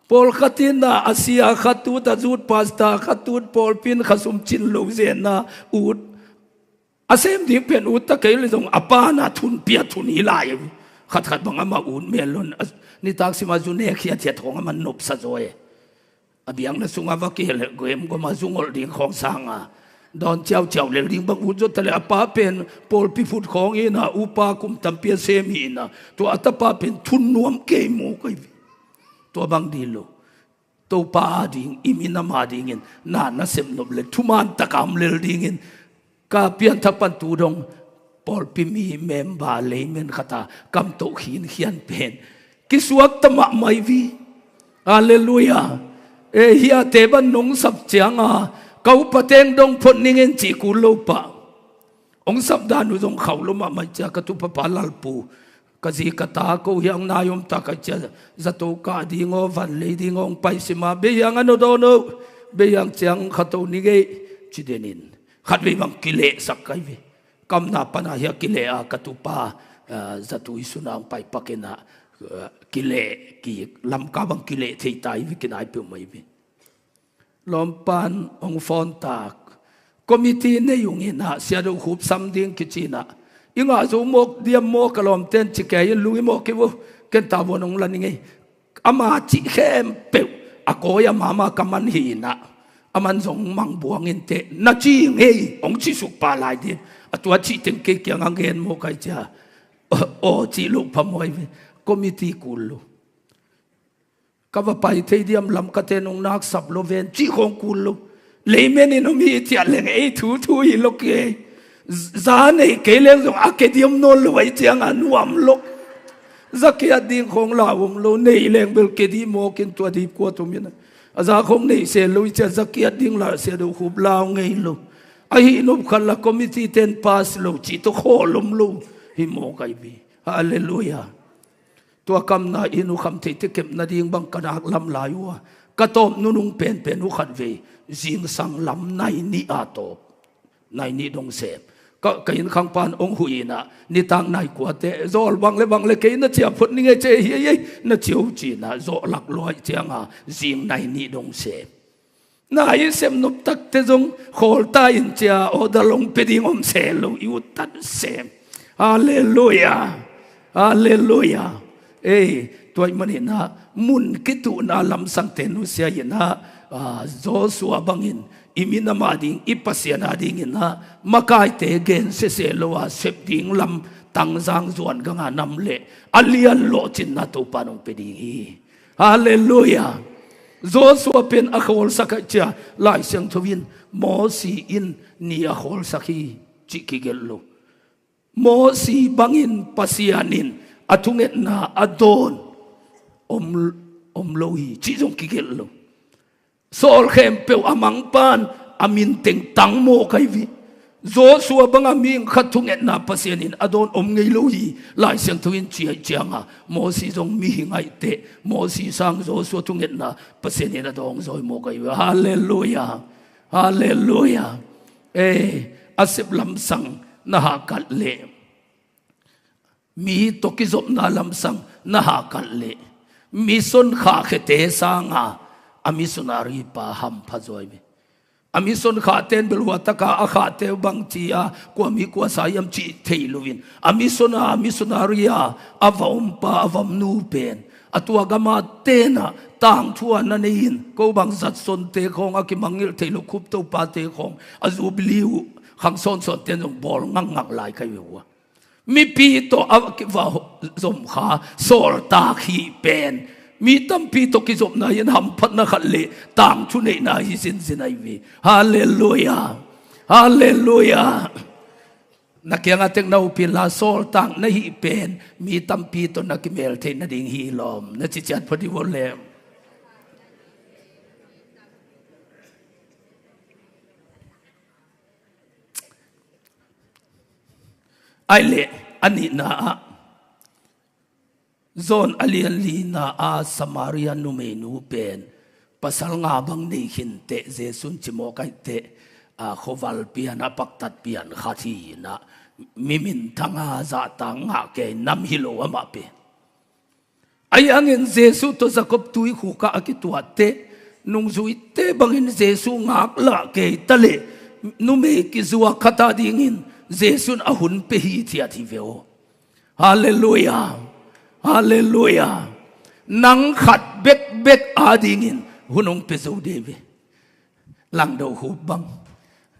Pawlkhat in a sia khat ut, a zut pasta khat ut, pawlpi in khasum cin lo zenna ut. A sem ding pen ut ta kei le zong a pa na thun pia thun hi lai. Khatkhat bang amah ut men lo in, a, nitak sima zu nek hiathiat hong amah nopsa zaw e. A biakna sungah va kihel le, gemgom a zu ngolh ding khawng sanga dawn ciauciau lel ding bang ut zaw ta le, a pa pen pawlpi phut khawng hi inah, upa kum tampi a sem hi inah, tua a tapa pen thun nuam kei maw ka hi ve. Tua bang dih lo. Topa ading, i minam adingin na na sep nop le thuman taka om lel dingin ka pianthak pan tu dong pawlpi mi member leimen khata kam toh khinkhian pen kisuakta mahmah hi ve. Halleluiah. E, hiate ban nong sap cianga ka upa teng dong phot ning in cih kul lo pah. Hong sap dan uh zong khauh lo mahmah cia, ka tupapa Lalpu, ka zi ka ta ko hiang nai om ta ka cia, zato kah ding aw, van lei ding aw, hong pai sima, beihiang a no dawn o, beihiang ciang khato ni gei, ci denin. Khatvei bang kilehsak ka hi ve. Kamna pana hia kileh a, ka tupa, ah, zatui suna hong pai pakin ah, ah, kileh, ki lamka bang kileh thei ta hi ve, kinai peuhmah hi ve. Lawmpan hong phone tak. Committee nei ung inah, Sia Do Khup sam ding kici inah, I ngah zo mawk diam maw ka lawmten ci kei in, lu i mawk hi vo, ken ta vuan hong la ning ei. Ama cih khempeuh a kawi a mama ka man hi inah, a man zong mang buang inteh na ci ngei hong ci suk pah lai din. A tua cih teng kei kiangah gen maw kai cia. Aw, aw cih loh phamawh hi ve. Committee kul lo. Ka va pai thei diam, Lamkaten hong nak sap lo ven cih khawng kul lo. Leimen in om hi ciah leng ei thu thu hi lo kei. Za nei kei leng zong a ke diam nawn lo ahi ciangah nuam lo. Za kiat ding khawng la om lo, nei leng bel ke dih mawk in tua dip kuat om in. A za khawng nei se lo i ciah za kiat ding la se do khup lau ngei lo. Ahi nop khat la committee ten pass lo cih tawh khawl om lo hi mawk ahi ve. Halleluiah. Tua kamna i nukham theite kep nading bang ka nak lam lai uh a, ka tawp nunung penpen uh khat vei, zingsang lam nai nih a tawp, nai nih dong sem. Ka, ka inn khangpan hong huh inah, nitak nai kuate, zawl bang le bang le kei na cia phot ning e ce hi ei, na cia uh cinah, zawh lak luai cianga, zing nai nih dong sem. Na i sem nop takte zong khawl ta in cia, order long pe ding om se lo, i ut tan sem. Halleluiah. Halleluiah. Ei, tua ih maninah mun kituhna lamsangte nusia inah, ah, Joshua bangin i minam a ding, i Pasian a dinginah makaite gen sese lo a sep ding lam tangzang zuan ganga nam le a lian lawhcinna Topa nong pe ding hi. Halleluiah. Joshua pen a khawlsak ah cia, Lai Siangtho in Mosi in ni a khawlsak hi cih kigelh lo. Mosi bangin Pasian in a thungetna a dawn om, om lo hi cih zong kigelh lo. Sawl khempeuh a mangpan a min teng tang mawk ahi ve. Joshua banga mi khat thungetna Pasian in a dawn om ngei lo hi. Lai Siangtho in ciah cianga Mosi zong mi hi ngaih teh, Mosi sang Joshua thungetna Pasian in a dawng zawi mawk ahi ve. Halleluiah. Halleluiah. Ei, a sep lamsang na hahkat leh, mi tawh kizopna lamsang na hahkat leh, mission khahkhiate sanga a missionary pa hampha zawi ve. A mission khahten bel huataka a khahte bang ci-a kua mi kua sa hiam cih thei loin, a mission a, a missionary a, a va ompa, a va omnu pen a tua gama tenah tangthu a na nei in, ko bang zatsonte khawng, a kimangngilh thei lo khuptopate khawng, a jubilee uh khang sawnsawnten zong bawl ngakngak lai ka hi uh a. Mipi tawh a va zomkha sawltak hih pen mi tampi tawh kizopna in hamphatna khat le tangthu neihna hi zinzin ahi ve. Halleluiah. Halleluiah. Na kiangah tek na upin la, sawltak na hih pen mi tampi tawh na kimel theih nading hi lawm, na ci ciat phot hi vo le. Ai leh, a nihna ah, John a lian lina a Samaria numeinu pen pasal nga bang nei khinteh, Jesu'n ci mawk aih teh, a, khuaval pian a paktat pian khat hi inah, mi minthang a zahtak ngah kei nam hi lo amah pen. Ahi hangin Jesu tawh Jakob tuikhuk ah a kituatte, nungzuite bangin Jesu ngaklah kei ta leh, numei kizuak khat a dingin Jesu'n a hun pia hithiat hi ve aw. Halleluiah. Halleluiah. Nang khat bekbek a dingin hun hong pia zo ding hi ve. Langdo Khup bang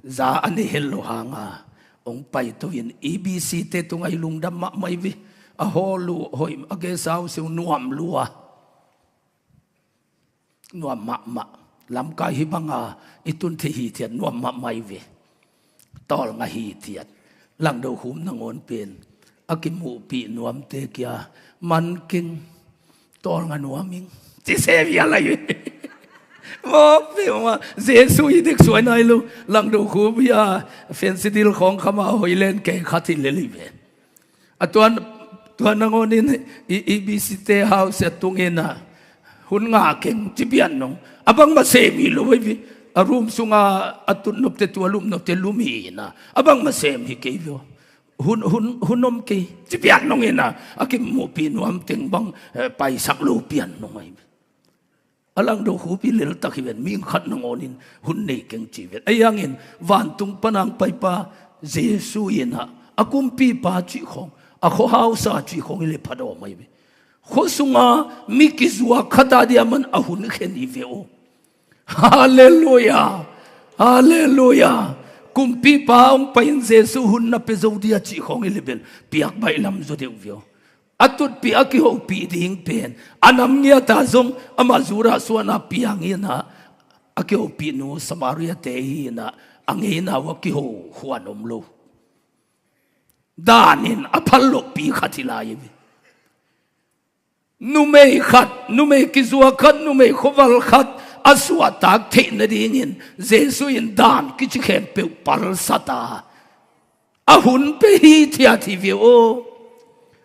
za a nei het lo hanga hong paito in, E B C te tungah i lungdam mahmah hi ve. A hall uh hoih, a guest house uh nuam lua. Nuam mahmah. Lamka hih banga i tun theih hithiat nuam mahmah hi ve. Tawlnga hithiat. Langdo Khup nangawn pen a kimuhpih nuamte kia man keng. Tawlnga nuam ing, ci se vial ahi ve. Mawk peuhmah, Jesu hi dek suai nai lo. Langdo Khup hi a, Fancy Deal khawng khama hoih len kei khat hi lel hi ve. A tuan, tuan nangawn in i, i B C te house a tungin a, hun nga keng ci pian nong. A bangmah sem hi lo ahi ve. A room sunga a tut nopte, tua lum nopte lum hi inah, a bangmah sem hi kei ve aw. Hun, hun, hun om kei ci pian nong inah, a kimuhpih nuam teng bang, eh, paisak lo pian nong ahi ve. A Langdo Khup hi leltak hi ven, mi khat nangawn in hun nei keng ci ven. Ahi hangin vantung pan a hong paipa Jesu inah A kumpipa cih khawng, a khuahausa cih khawng hi le phadawm ahi ve. Khua sunga mi kizuak khat a dia man a hun khen hi ve aw. Halleluia. Halleluia. Kumpipa hong pai-in Jesu hun na pia zo dia cih khawng hi le bel piak baih lam zaw deuh ve aw. A tutpih a kihopih ding pen a nam ngiata zong amah Judah suahna piang hi inah, a kihopih nu Samaria-te hi inah, a ngeina uh a kiho khuan om lo. Danin a phal lohpi khat hi lai hi ve. Numei khat, numei kizuak khat, numei khuaval khat a suahtak theih nadingin Jesu in dan kici khempeuh palsat a, a hun pia hithiat hi ve aw.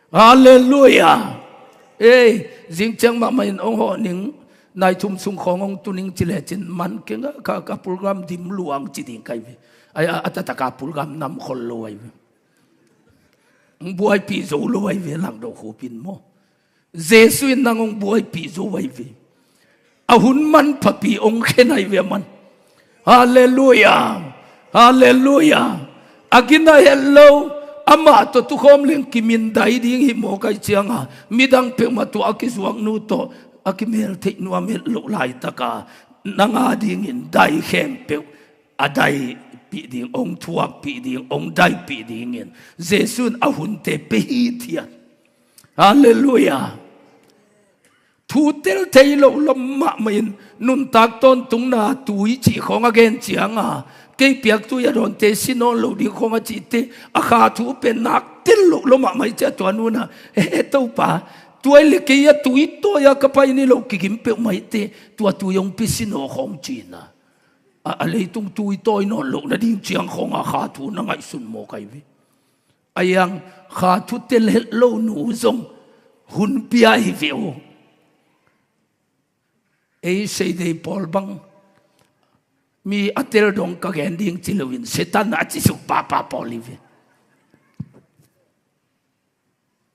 Halleluia. Ei, zing ciang mahmah in hong hawh ning, nai thum sung khawng hong tu ning ci lecin man keng a, ka, ka program dim luang ci ding ka hi ve. Ai, a, a taktak a program nam khol lo ahi ve. Hong buaipih zo lo ahi ve, Langdo Khup in maw. Jesu in nang hong buaipih zo ahi ve. A hun manphapi hong khen ahi ve a man. Halleluia. Halleluia. A gina het lo, amah tawh tukhawm leng kimindai ding hi mawk ahi cianga, midang peuhmah tawh a kizuaknu tawh a kimeltheih nuam het loh laitaka, nang a dingin dai khempeuh a daipih ding, hong thuakpih ding, hong daipih dingin Jesu in a hunte pia hithiat. Halleluia. Thu tel thei loh lom mahmah in, nuntak tawntungna tui cih khawng a gen cianga, kei piak tui a dawnte si nawn lo ding khawng a cihte, a kha thu pen nak tel loh lom mahmah i ciah tua nuna, he, he Topa, tua i le kei a tui tawi a ka pai ni lo kigim peuhmah i te, tua tui hong pia si naw khawng cina. A, a leitung tui tawi nawn loh nading ciang khawng a kha thu na ngaihsun mawk ahi ve. A iang kha thu tel het lo nu zong hun pia hi ve aw. Ei seidei pawl bang mi a tel dong ka gen ding ci loin Satan a ci suk papa pawl hi ve.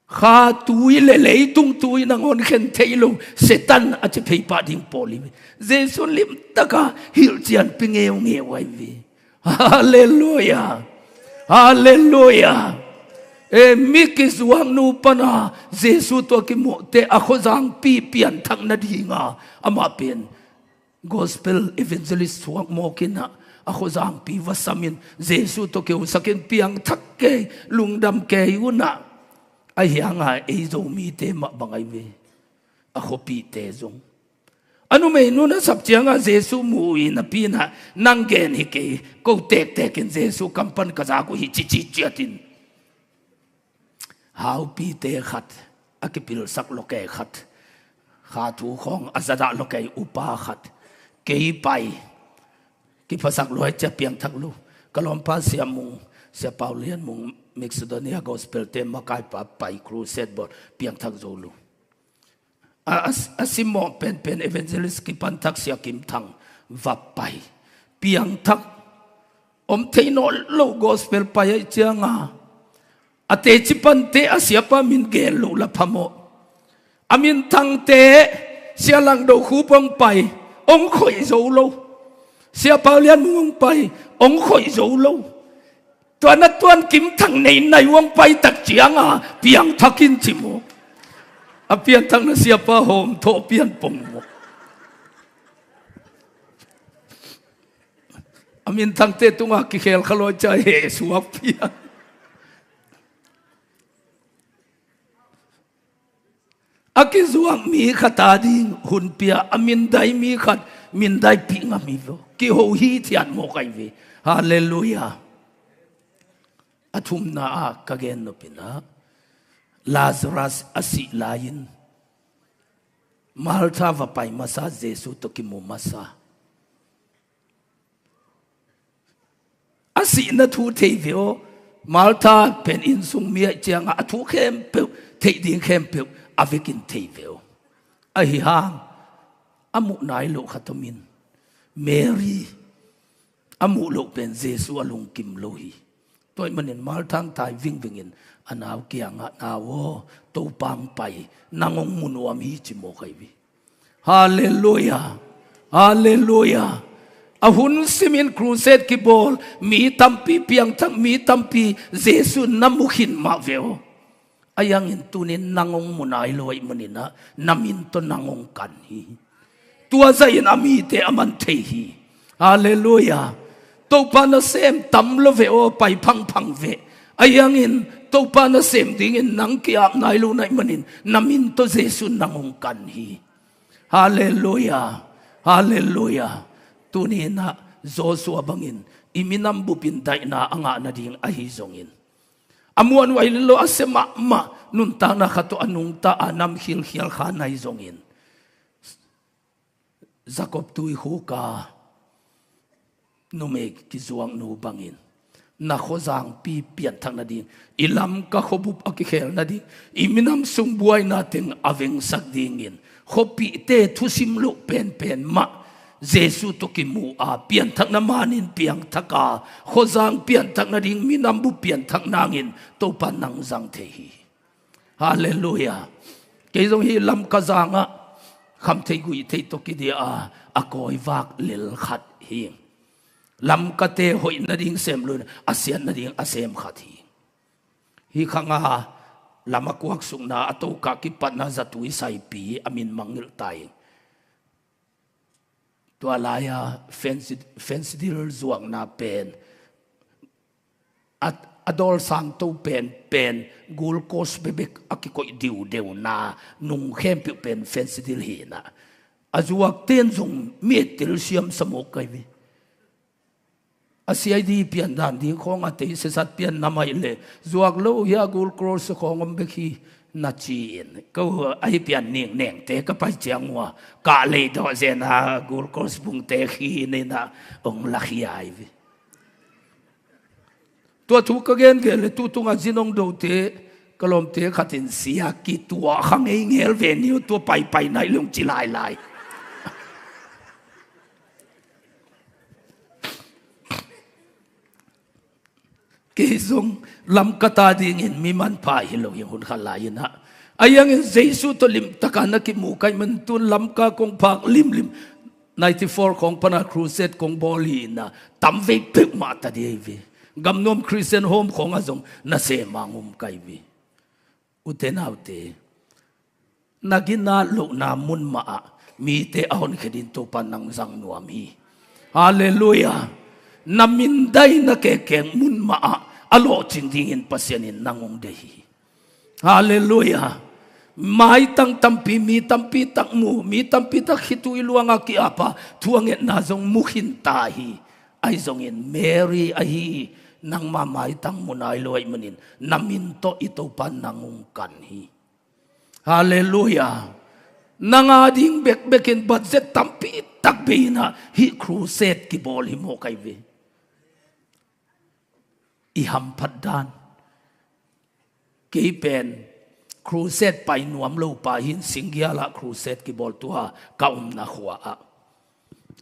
Kha tui le leitung tui nangawn khen thei lo Satan a ci phei pah ding pawl hi ve. Jesu limtaka hilhcian pi ngeungeu ahi ve. Halleluia. Halleluia. E, mi kizuaknu pana Jesu tua kimuhte a khuazangpi pianthak nadinga amah pen Gospel evangelist suak mawkinah a khuazangpi va samin Jesu tawh keusakin piangthak kei, lungdam kei unah a hianga ei Zomite mah bang ahi ve. A khuapihte zong a numei nun a sap cianga Jesu mu in a pinah nang gen hi kei, ko tektekin Jesu kampan ka zak uh hi cici ciatin. Haupite khat, a kipilsak lokei khat, kha thu khawng a zadah lokei upa khat, kei pai, kiphasak luai cia piangthak lu. Ka lawmpa Sia Mung, Sia Paulian Mung, Macedonia Gospel te makaipa pai crusade bawl piangthak zo lu. A, a, a simawh penpen evangelist kipanthak Sia Kim Thang va pai. Piangthak om thei nawn lo gospel pai aih cianga a teci pante a siapa min gen loh la phamawh. A minthangte Sia Langdo Khup hong pai, hong khoih zo lo. Sia Paulian Mung hong pai, hong khoih zo lo. Tua na tuan Kim Thang nei nai hong pai tak cianga piangthak in ci maw. A pianthak na siapa hawm thawh pian pong maw. A minthangte tunga kikhel kha lawi cia he suak pian. A kizuak mi khat a ding hun pia, a mindai mi khat mindaipih ngam hi lo. Kiho hithiat mawk ahi ve. Halleluia. A thumna ah ka gen nopinah Lazarus a sih lai-in Martha va pai masa, Jesu tawh kimu masa. A sihna thu thei ve aw. Martha pen innsung mi aih cianga a thu khempeuh, theih ding khempeuh a vekin thei ve aw. Ahi hang a muh nai loh khat om in, Mary a muh loh pen Jesu a lungkim lo hi. Tua ahih manin Martha hong tai vingvingin a nau kiangah, "Nau aw, Topa hong pai, nang hong mu nuam hi," ci mawk ahi ve. Halleluia. Halleluia. A hun simin crusade kibawl, mi tampi piangthak, mi tampi Jesu na mu khin mah ve aw. Ahi hangin tunin nang hong mu nai lo ahih manin ah, na min tawh nang hong kan hi. Tua zahin a mite a man thei hi. Halleluiah. Topa nasem tam lo ve aw, pai phangphang ve. Ahi hangin Topa nasem dingin nang ki-ap nai lo na hih manin, na min tawh Jesu nang hong kan hi. Halleluiah. Halleluiah. Tuni-in ah Joshua bangin i minam bupin daihna a ngah nading ahi zongin, a muanhuai lo a sia mahmah nuntakna khat tawh a nungta a nam khilkhial kha na hi zongin, Jakob tuikhuk a numei kizuaknu bangin, na khuazangpi pianthak nading, i Lamka khuabup a kikhel nading, i minam sung buaina teng a vengsak dingin, khuapihte thusim loh penpen mah Jesu tawh kimu a, pianthakna manin piangthak a, khuazang pianthak nading, minam bup pianthak nangin Topa nang zang thei hi. Halleluiah. Kei zong hih Lamka zangah khamtheih guihtheih tawh kidia a, a kawivak lel khat hi. Lamkate hoih nading sem lo-in a siat nading a sem khat hi. Hih khang a lam a kuaksukna a tokah kipatna zatui saipi a min mangngilh ta hi. Tua lai-a fence, fence dil zuakna pen, a, a dawl sangto penpen, Gold Coast bekbek a kikoih diudeuna, nung khempeuh pen fence dil hi-in ah, a zuakte'n zong mi et tel siamsa mawk ka hi ve. A C I D pian dan ding khawng a tei sesat pian na mai leh, zuak lo hi a, Gold Coast khawng om bek hi, na ci-in, ko ahi pian ningnengte ka pai ciang uh a, kah lei dawh zen a Gold Coast bungte khi in ah hong lakhia hi ve. Tua thu ka gen gen leh, tu tungah zin hong dote ka lawmte khat in, sia kituah kha ngei ngel ve ni uh, tua paipai nai leh hong ci lailai. Kei zong Lamka ta dingin mi manpha hi lo hi, hun khat lai-in ah. Ahi hangin Jesu tawh limtakin na kimu ka hih manin, tun Lamka kong phak limlim. Ninety-four khawng pana crusade kong bawl hi-in ah, tamvei peuhmah ta ding hi ve. Gamnuam Christian Home khawngah zong nasem a hong um ka hi ve. Ute naute, na ginat lohna mun mahah mite a honkhia dingin Topa nang zang nuam hi. Halleluiah. Na mindaina kekeng mun mahah a lawhcing dingin Pasian in nang hong deih hi. Halleluiah. Maitang tampi, mi tampi tak mu, mi tampi tak khitui luanga ki-ap a, thu a ngetna zong mu khin ta hi. Ahi zongin Mary ahi, nangma maitang mu nai lo ahih manin, na min tawh i Topa nang hong kan hi. Halleluiah. Nang a ding bekbekin budget tampi tak bei-in ah hih crusade kibawl hi mawk ahi ve. I hamphat dan. Kei pen crusade pai nuam lo pa hi-in, Singgial ah crusade kibawl, tua ka omna khua-ah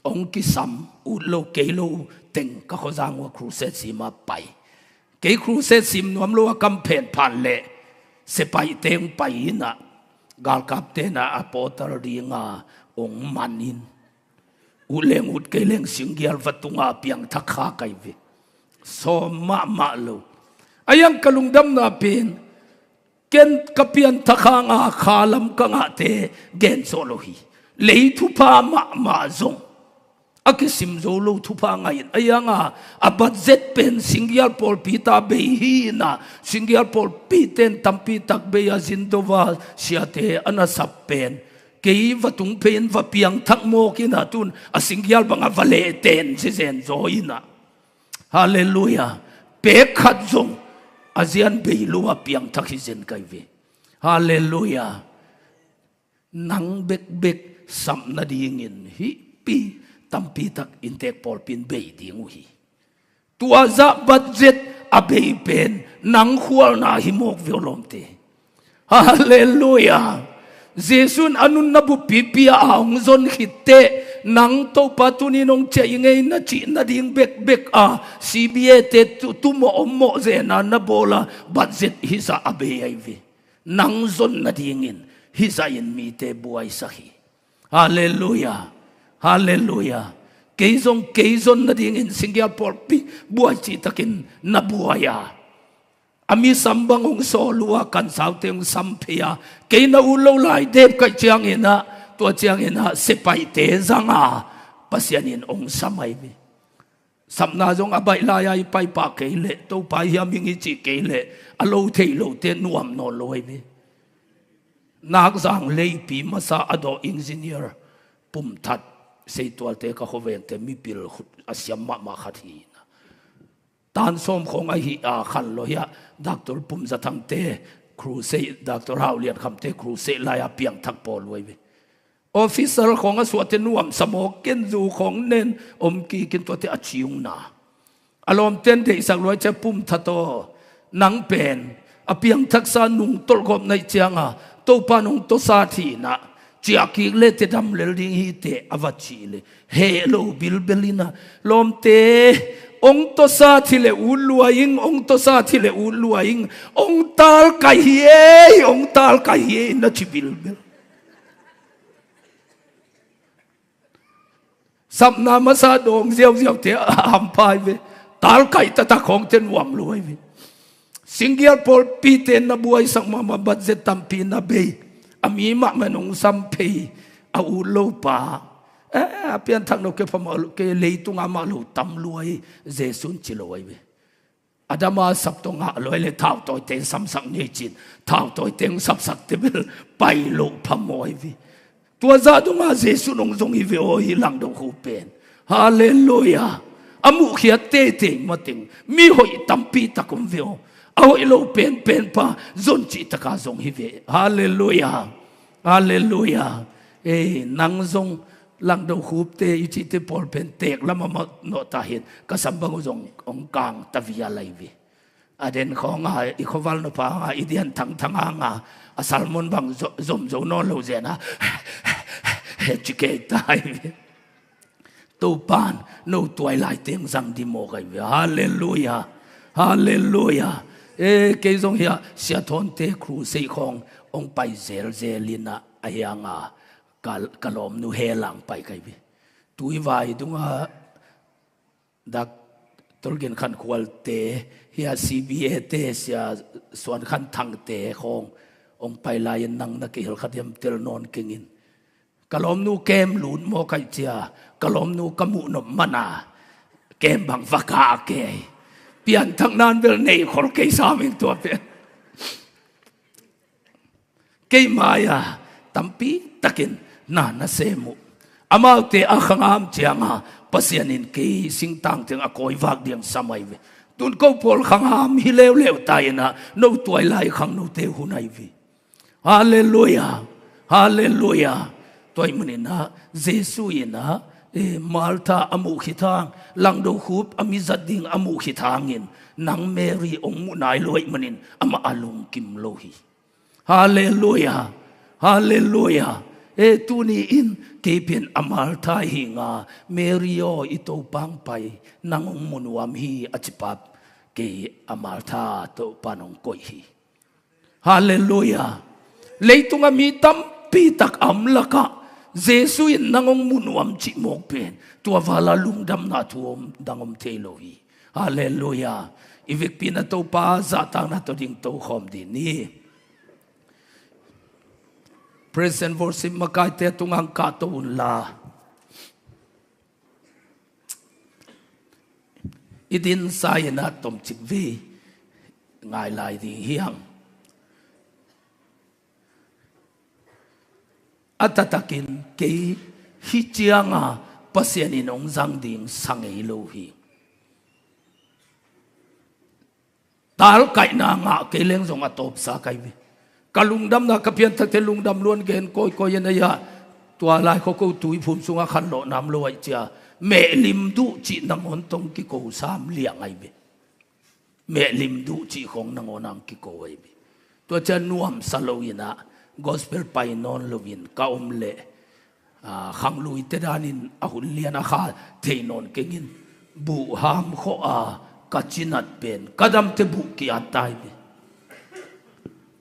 hong kisam, ut lo kei lo teng ka khuazang uh a crusade sim a pai. Kei crusade sim nuam lo a kam phenphan leh sepaihte hong pai in ah, galkapte in ah a portal dinga hong man in, ut leng ut kei leng Singgial va tunga piangthak kha ka hi ve. Sawm mahmah lo. Ahi hang ka lungdamna pen, ken ka pianthak hanga kha lam ka ngahte gen zawh lo hi. Lei thupha mahmah zong, a kisim zo lo thupha ngah in. Ahi hanga a budget pen Singgial pawlpi ta bei hi-in ah, Singgial pawlpite in tampi tak bei a, Zindova siate a na sap pen kei va tung phei-in va piangthak mawk in ah, tun a Singgial bangah va lehten zizen zaw in ah. Halleluiah. Pek khat zong a zian bei lo a piangthak hi zen ka hi ve. Halleluiah. Nang bekbek sap nadingin hih pi tampi tak inntek pawlpi in bei ding uh hi. Tua zah budget a bei pen nang khualna hi mawk ve aw lawmte. Halleluiah. Jesu in a nunna buppi pia a hong zon khit teh, nang Topa tuni-in hong ciah ing ei na cih nading bekbek a, C B A te tu, tumawh ommawh zena na bawl a, budget hizah a bei ahi ve. Nang zon nadingin hizah in mite buaisak hi. Halleluiah. Halleluiah. Kei zong kei zon nadingin Singgial pawlpi buai cihtakin na buai a, a mi sam bang hong sawl uh a, kansaute hong sam phei a, kei na ut lo lai dep kaih cianginah, tua cianginah sepaihte zanga Pasian in hong sam ahi ve. Sapna zong a baih lai-a i paipah kei leh, Topa hiam hing i cih kei leh, a lo thei lote nuam nawn lo ahi ve. Nakzang leipi masa a dawh engineer pumthat seitualte ka khuavengte mipil khut a siam mahmah khat hi. Tan sawm khawng ahi a khan lo hi a, Doctor Pum Za Thangte crusade, Doctor Hau Lian Khamte crusade lai-a piangthak pawl uh ahi ve. Officer khawng a suahte nuamsa maw, ken zu khawng nen om kikin tuate a ciungna. A lawmten deihsak luai cia pumthat aw, nang pen a piangthaksa nungtolh gawp naih cianga Topa nong tawsa thinah ciah kik le te dam lel ding hi teh a va cih le heh lo bilbel inah, lawmte, ong tawsa thi le ut luai ing, ong tawsa thi le ut luai ing, ong talkaih hi ei, ong talkaih hi ei na ci bilbel. Sapna masa dawng ziauziaute a hampha hi ve. Talkaih taktak khawngte nuam lo ahi ve. Singgial pawlpite na buaisak mahmah, budget tampi na bei, a mi mahmah nong sam phei, a ut lo pa. Eh, a pianthak no kei phamawh lo, kei leitunga mah lo tam luai, Jesu'n ci lo ahi ve. Adama sap tawh ngah luai le thautawite samsak ni cin, thautawite sapsakte bel pai loh phamawh ahi ve. Tua zah dongah Jesu nong zong hi ve aw, hih langdo khu pen. Halleluiah. A muhkhiat teitei mateng mi hoih tampi tak om ve aw. A hoih lo penpen pa zon cihtaka zong hi ve. Halleluiah. Halleluiah. Ei, nang zong langdo khupte i cihte pawl pen teek lamah mawh nawh tahin ka sam bang uh zong hong kang ta vial ahi ve. A den khawnga i khuaval nupa hanga i dian thangthang hanga a salmon bang zo- zom zo nawn lo zena ci kei ta ahi ve. Topan no tuailai teng zang di mawk ahi ve. Halleluiah. Halleluiah. E, kei zong hiah Sia Thawnte crusade khawng hong pai zelzel inah a hianga ka, ka lawmnu helang pai kai ve. Tuivai dungah Doctor Gin Khan Khualte, hiah C B A te, Sia Suan Khan Thangte khawng hong pai lai-in nang na kihel kha diam tel nawn kengin. Ka lawmnu kem lut maw kaih cia, ka lawmnu ka muh nop mana kem bang va kah kei. Pianthak nan bel nei khol kei sam ing tua pen. Kei mai-a tampi takin na na sem uh. Amaute a khangam cianga Pasian in kei singtang teng a kawivak diang sam ahi ve. Tun ko pawl khangam hi leuleu ta inah no tuailai khang note hun ahi ve. Halleluiah. Halleluiah. Tua ahih maninah Jesu inah, eh, Martha a muh khit hang, langdo khup a mi zat ding a muh khit hangin nang Mary hong muh nai lo ahih manin amah a lungkim lo hi. Halleluiah. Halleluiah. E, tuni-in kei pen a Martha hi nga, Mary aw, i Topa hong pai, nang hong mu nuam hi a cipap kei a Martha Topa nong koih hi. Halleluiah. Leitunga mi tampi tak a om lakah Jesu in nang hong mu nuam cih mawk pen tua vala lungdamna thu om dang om thei lo hi. Halleluiah. I vekpi-in a Topa zahtakna tawh ding tokhawm dih ni. Praise and worship makaite a tungah hong kahto unla. I dinsa inah tomcik vei ngai lai ding hi hang. A taktakin kei hih cianga Pasian in hong zang ding sa ngei lo hi. Talkaihna ngah kei leng zong a tawpsa kai ve. Ka lungdamna ka pianthakte lungdam luan gen kawikawi in a hiah tua lai khuako tuiphum sungah khanlawh nam lo aih cia mehlim duh cih nangawn tong kiko sam liang ahi ve. Mehlim duh cih khawng nangawn ang kiko ahi ve. Tua cian nuamsa lo inah gospel pai nawn loin ka om leh, aa, khangluite danin a hun lian a kha thei nawn kengin buh ham khawh a ka cinat pen ka damte buh ki-at ta ahi ve.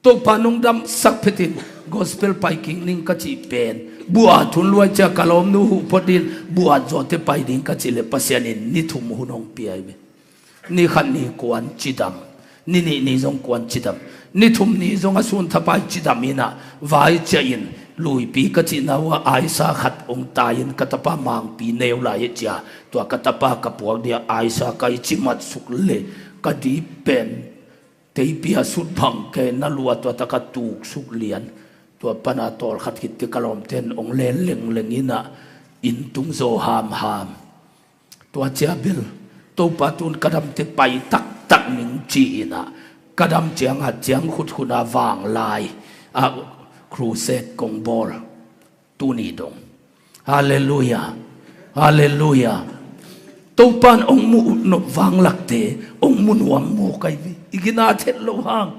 Topa nong damsak phetin gospel pai kik ning ka cih pen, buat hun luai cia ka lawmnu huh phot in buat zawte pai ding ka cih le Pasian in ni thum hun hong pia hi ve. Ni khat ni kuan cidam, ni nih ni zong kuan cidam, ni thum ni zong a sun thapai cidam inah vai cia in luipi ka cihna uh ah aisa khat hong tai in ka tapa mangpi neu lai hi cia, tua ka tapa ka puak dia aisa ka i cimat suk le ka dip pen teipi a sut bang kei na lua tua taka tuk suk lian. Tua pana tawlkhat khitte ka lawmten hong len lengleng inah inn tung zaw hamham. Tua cia bel Topa tun ka damte pai taktak ning ci inah ka dam cianga ciang khutkhuna vanglai a crusade kong bawl. Tuni dong. Halleluia. Halleluia. Topan hong muh nop vanglakte hong mu nuam maw kai ve. I gina thet lo hang.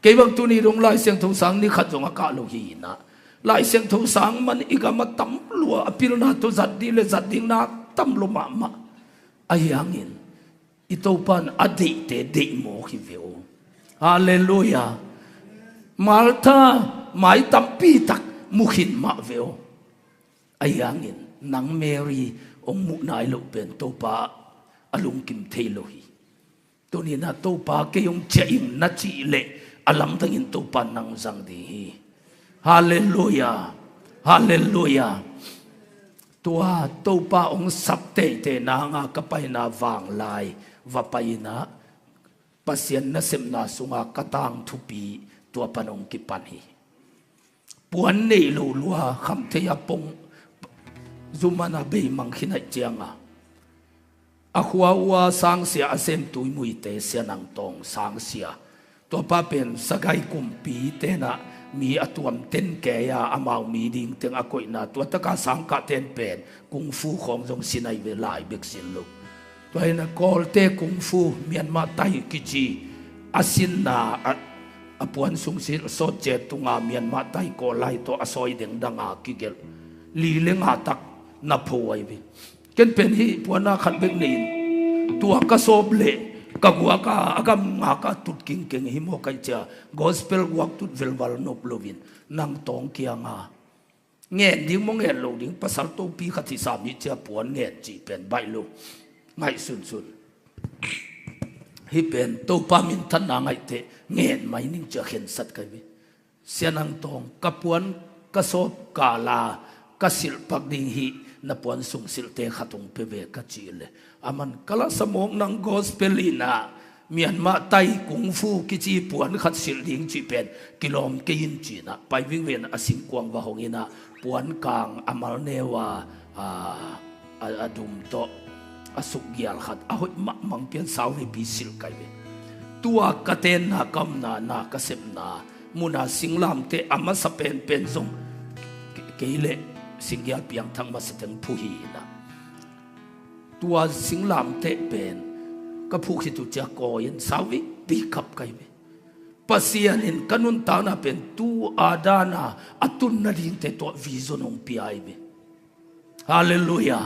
Kei bang tuni dong Lai Siangtho sang ni khat zong a kah lo hi inah Lai Siangtho sang man i gam a tam lua a pilna tawh zat dih le zat ding nak tam lo mahmah. Ahi hangin i Topan a deihte deih mawk hi ve aw. Halleluia. Martha mai tampi tak mu khin mah ve aw. Ahi hangin nang Mary hong muh nai loh pen Topa a lungkim thei lo hi. Tuninah Topa kei hong ciah ing na cih leh a lamdangin Topa nang zang ding hi. Halleluia. Halleluia. Tua Topa hong sap teitei nanga ka paina vanglai va paina Pasian nasepna sunga ka tang thupi tua pan hong kipan hi. Puan neih lo lua kham thei a pong zumana beimang khin aih cianga a khua ua sangsia a sem tuimuite Sia Nang Tawng sangsia. Tuapa pen sagai kumpi tenah mi a tuam ten kei a amau mi ding teng a koihna tua taka sangkah ten pen kung fu khawng zong sin ahi ve lai bek sin lo. Tua hina Kawlte kung fu Myanmar tai kici a sinna a, a puan sung silh sawt ciat tunga Myanmar tai Kawl lai tawh a sawi dengdanga kigelh li le nga tak na pho ahi ve. Ken pen hih puanna khat bek nei in tua ka sawp leh ka guaka a gam ngaka tut kingkeng hi maw kaih cia gospel guak tut velval nop loin Nang Tawng kianga ngen ding maw ngen lo ding pasal topi khat hi sam hi cia puan ngen cih pen baih lo. Ngaih sunsun. Hih pen Topa minthanna ngaihteh ngen mai ning cia khensat kai ve. Sia Nang Tawng ka puan ka sawp kala ka silh pak ding hih na puan sung silhte khat hong pe ve ka cih le a man ka lasa mawk nang gospel inah Myanmar tai kung fu kici puan khat silh ding cih pen kilawm kei in cinah pai vingven a singkuang va hong inah puan kang a mal neu a, a, a, a dum tawh a sukgial khat a hoih mahmang pian sau veipi silh kai ve. Tua ka tenna ka omna na ka sepna muna singlamteh a masa penpen zong ke-, kei le singgial piangthak masa teng phu hi inah tua singlamteh pen ka phuh khit uh cia kawi in sau veipi kap kai ve. Pasian in ka nuntakna pen tu a dana a tun nadingte tawh vision hong pia ahi ve. Halleluia.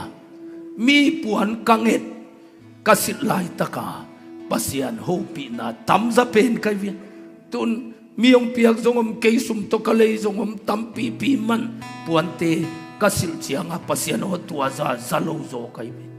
Mi puan ka nget ka silh laitaka Pasian hopihna tamza pen kai vian tun mi hong piak zong om kei sum tawh ka lei zong om tampipi man puante ka silh cianga Pasian aw tua za za lo zaw kai vian.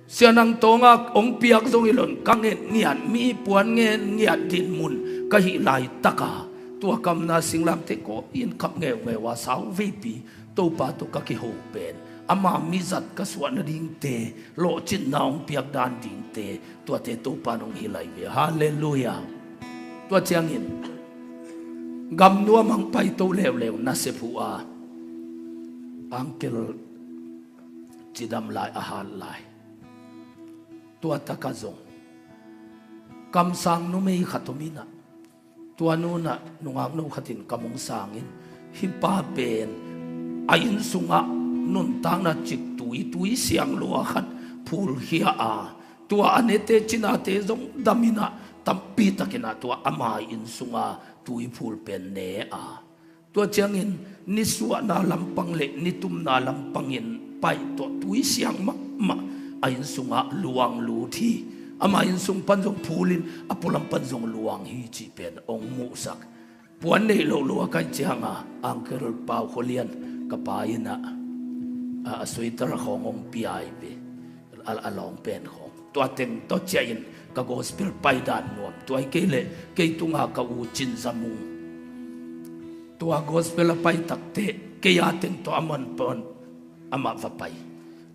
Sia Nang Tawnga hong piak zong hi loin ka nget ngiat mi puan ngen ngiat dinmun ka hih laitaka tua kamna singlamteh kawh in kap ngeungeu a sau veipi Topa tawh ka kiho pen ama mizat ka suah nadingte lawhcinna hong piak dan dingte tuate Topa nong hi lai ve. Halleluia. Tua ciangin gamnuam hong paito leuleu nasep uh a angkel cidam lai a hat lai. Tua taka zong kamsang numei khat om inah tua nunah nungak no khatin kam hong sangin hih pa pen a inn sungah nuntakna cik tui tui siang lua khat phulkhia a tua a nete cinate zong dam inah tampi takinah tua ama inn sunga tui phul pen ne a tua ciangin nisuahna lampang le nitumna lampangin paih tawh tui siang mahmah a inn sungah luang lut hi. Ama inn sung pan zong phulin a pualam pan zong luang hi cih pen hong muhsak. Puan neih loh lua kaih cianga Uncle Pau Khua Lian ka pa innah a, a sweater khawng hong pia hi ve. A, a lawng pen khawng tua teng tawh ciah in ka gospel paidan nuam. Tua hi kei leh kei tunga ka u Cin Za Mung, tua gospel a pai takteh kei a teng tawh a man pan amah va pai.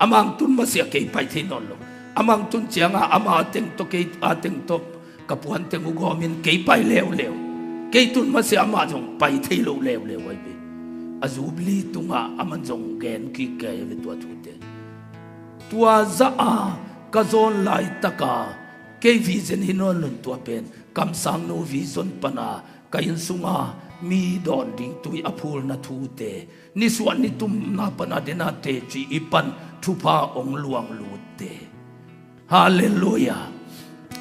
Amah hong tun masiah kei pai thei nawn lo. Amah hong tun cianga amah a teng tawh kei a teng tawh ka puan teng uh gawmin kei pai leuleu. Kei tun masiah amah zong pai thei lo leuleu ahi ve. A Jubilee tungah aman zong gen kik kei ahi ve tua thute. Tua zah a ka zawn laitaka kei vision hi nawn lo in tua pen kamsangnu vision pana ka inn sunga mi dawn ding tui a phulna thute, nisuah nitumna pana dena teci i pan thupha hong luang lutte. Halleluia.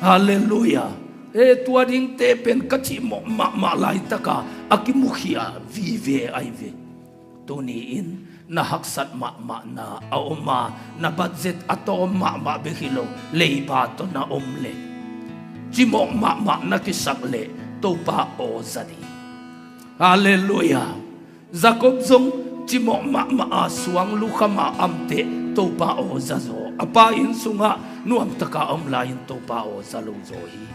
Halleluia. E, tua dingte pen ka cihmawh mahmah laitaka a kimukhia vive ahi ve. Tuni-in na haksat mahmahna a om a, na budget a tawm mahmah bek hi lo, leiba tawh na om leh, cimawh mahmah na kisak leh Topa aw za ding. Halleluia. Jacob zong cimawh mahmah a suang lukham a amteh Topa aw za zaw. A pa inn sungah nuamtaka a om lai-in Topa aw za lo zaw hi.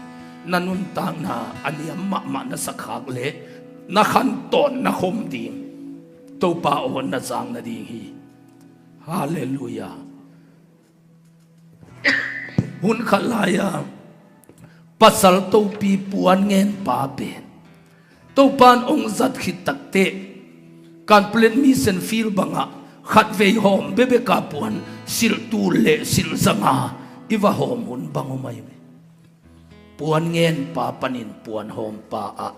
Na nuntakna a niam mahmah na sakkhak leh na khantawn na khom ding. Topa aw na zang nading hi. Halleluia. Hun khat lai-a pasal topi puan ngen pa pen Topan hong zat khit takteh Kanplen Mission Field bangah khatvei hawm bebeka puan silh tul le silh zanga i va hawm hun bang om ahi ve. Puan ngen pa panin puan hawm pa ah,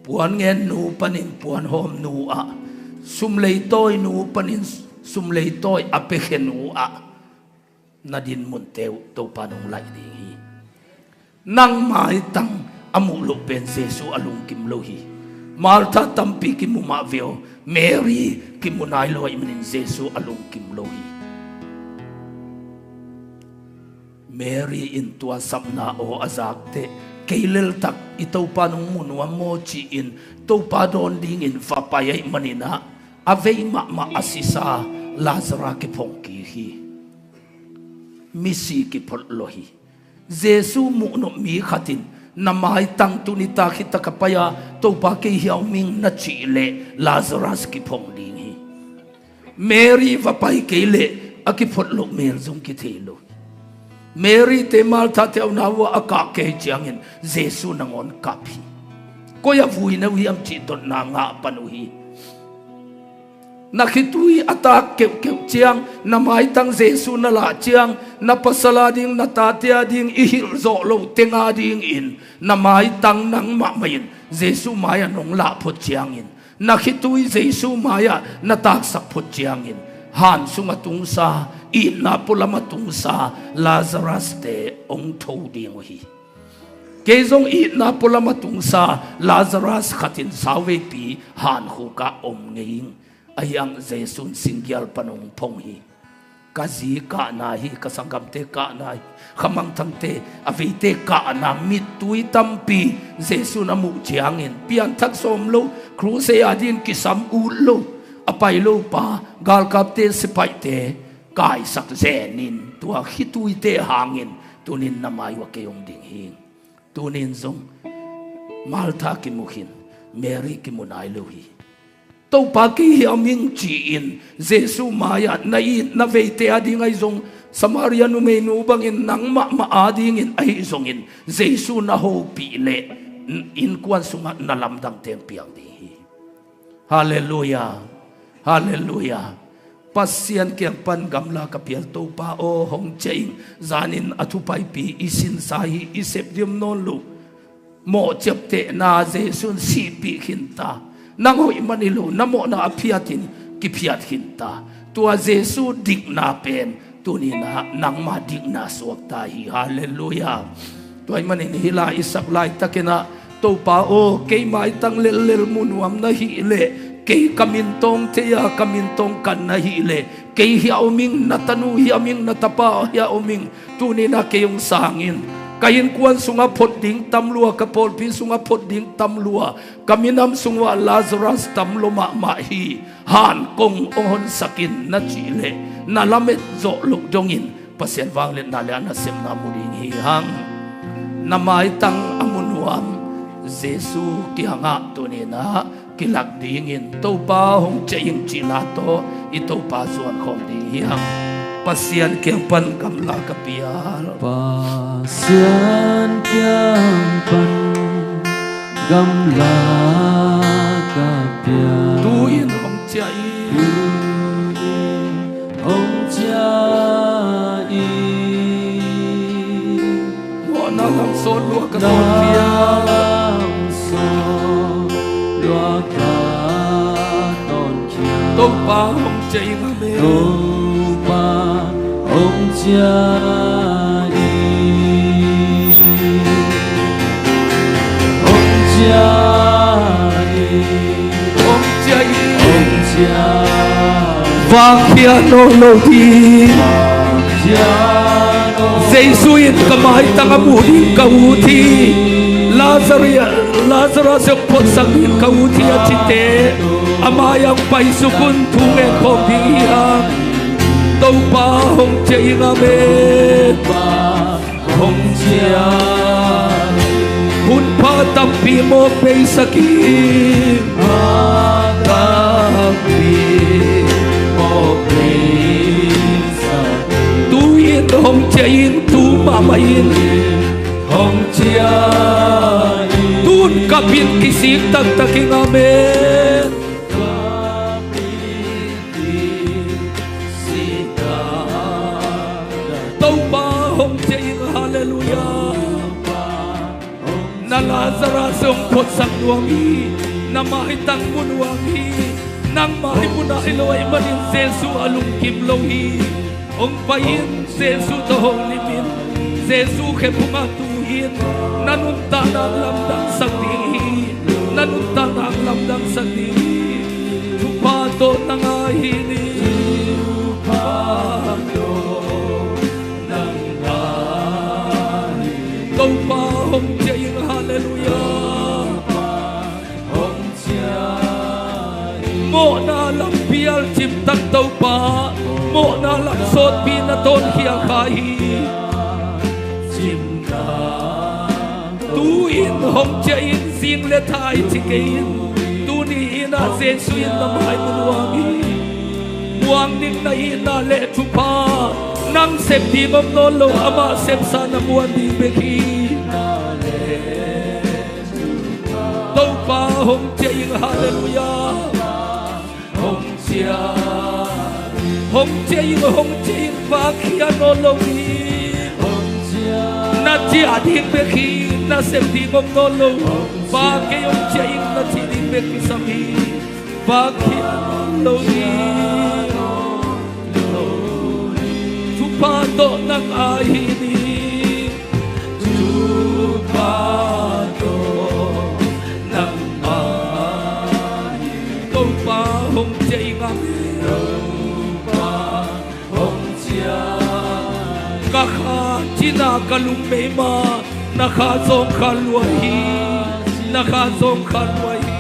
puan ngen nu panin puan hawm nu ah, sum leitawi nu panin sum leitawi a piakhia nu ah na dinmunte uh Topa nong laih ding hi. Nang maitang a muh loh pen Jesu a lungkim lo hi. Martha tampi kimu mah veu, Mary kimu nai lo ahih manin Jesu a lungkim lo hi. Mary in tua sapna aw a zakteh, kei leltak i Topa nong mu nuam maw ci-in Topa dawn dingin va pai ahih maninah a vei mahmah a sisa Lazarus kiphong kik hi. Misi kiphot lo hi. Jesu muhnop mi khatin na maitang tuni tak hi taka pai-a Topa kei hiau ming na cih leh Lazarus kiphong ding hi. Mary va pai kei leh a kiphot loh mel zong kithei lo. Mary te Martha te a unau a kah kei ciangin Jesu nangawn kap hi. Koi a vui na uh hiam cih dotna ngah pan uh hi. Na khitui a tak keuhkeuh ciang, na maitang Jesu na lah ciang, na pasal ading na tate ading i hilh zawh loh teng adingin na maitang nangmah mah in Jesu mai-ah nong lah phot ciangin, na khitui Jesu mai-ah na taksak phot ciangin, han sung a tungsa, itna pualam a tungsa Lazarus te hong tho ding uh hi. Kei zong itna pualam a tungsa Lazarus khatin sauveipi hankhuk ah om ngei ing. Ahi hang Jesu'n singgial pan hong phong hi. Ka zi kahna hi, ka sanggamte kahna hi, khamangthangte, a veite kahna mittui tampi Jesu'n a muh ciangin pianthak sawm lo, crusade ading kisam ut lo, a pai lo pa, galkapte, sipaihte kaisak zenin tua khituite hangin tunin na mai-uh ah kei om ding hi. Tunin zong Martha kimu khin, Mary kimu nai lo hi. Topa kei hiau ming ci-in Jesu mai-ah na it na veite ading ahi zong, Samaria numeinu bangin nangmah mah adingin ahi zongin Jesu na hopih leh innkuan sungah na lamdang teng piang ding hi. Halleluia. Halleluia. Pasian kiang pan gamla ka pial Topa aw hong ciah ing. Zanin a thupaipi i sinsa hi, i sep diam nawn lo. Mawh ciaptehna Jesu'n sihpih khinta. Nang hoih man hi lo, na mawhna a phiatin kiphiat khinta. Tua Jesu dikna pen tuninah nangma dikna suakta hi. Halleluia. Tua ahih manin hih la i sak laitakinah Topa aw, kei maitang lellel mu nuam na hih leh Kei ka min tawng thei a, ka min tawng kan na hih leh, kei hiah om ing, na tanu hiah om ing, na tapa hiah om ing, tuni-in ah kei hong sang in. Ka innkuan sungah phot ding tam lua, ka pawlpi sungah phot ding tam lua, ka minam sungah Lazarus tam lua mahmah hi. Han kong hong honsak in na cih leh, na lamet zawh loh dongin Pasian vangliatna le a nasepna mu ding hi hang. Na maitang a mu nuam Jesu kiangah tuni-in ah kilak dingin, Topa hong ciah ing cih la tawh i Topa zuan khawm ding hi hang. Pasian kiang pan gamla ka pial. Pasian kiang pan gamla ka pial. Tu-in hong ciah ing. Tu-in hong ciah ing. Mawhna lam sawt lua ka tawnpial. Lam sawt lua ka tawnpial. Topa hong ciah ing, amen. Topa hong ciah ing. Hong ciah ing. Hong ciah ing. Hong ciah ing. Vak khia nawn lo ding. Vak khia nawn lo ding. Jesu in ka maitang a mu ding ka ut hi. Lazarus, Lazarus hong photsak ding ka ut hi a cihte, a mai-ah hong paisuk un, thu ngen khawm ding hi hang. Topa hong ciah ing, amen. Hong ciah ing. Hun pha tampi mawk beisak ing. Pha tampi mawk beisak ing. Tu-in hong ciah ing, tu mahmah in. Hong ciah ing. Tu-in ka min kisik taktak ing, amen. Topa hong ciah ing, halleluiah. Na Lazarus hong photsak nuam hi. Na maitang mu nuam hi. Nangmah i mu nai lo ahih manin Jesu a lungkim lo hi. Hong pai in, Jesu tawh holim in. Jesu khephungah tu in. Na nuntakna hong lamdangsak ding hi. Na nuntakna hong lamdangsak ding hi. Thupha tawh na ngai hi ni. Thupha tawh na ngai hi ni. Topa hong ciah ing, halleluiah. Hong ciah ing. Mawhna lam pial cimtak Topa, mawhna lam sawtpi na tawnkhia kha hi. Cimtak. Tu-in hong ciah ing, zing le thai ci kei in. Tuni in ah Jesu in na mai mu nuam hi. Muang ning na hihna le thupha, nang sep ding om nawn lo, amah sepsa na muan ding bek hi. Topa hong ciah ing, halleluiah. Hong ciah ing, hong ciah ing, hong ciah ing, vak khia nawn lo hi. Hong ciah ing. Na ciah ding bek hi, na sep ding om nawn lo. Vak kei, hong ciah ing, na cih ding bek kisam hi. Vak khia nawn lo hi. Thupha tawh na ngai hi ni. Thupha tawh na ngai hi ni. Topa hong ciah ing, amen. Topa hong ciah ing. Ka kha cina ka lungmei mah, na kha zong kha lua hi. Na kha zong kha lua hi.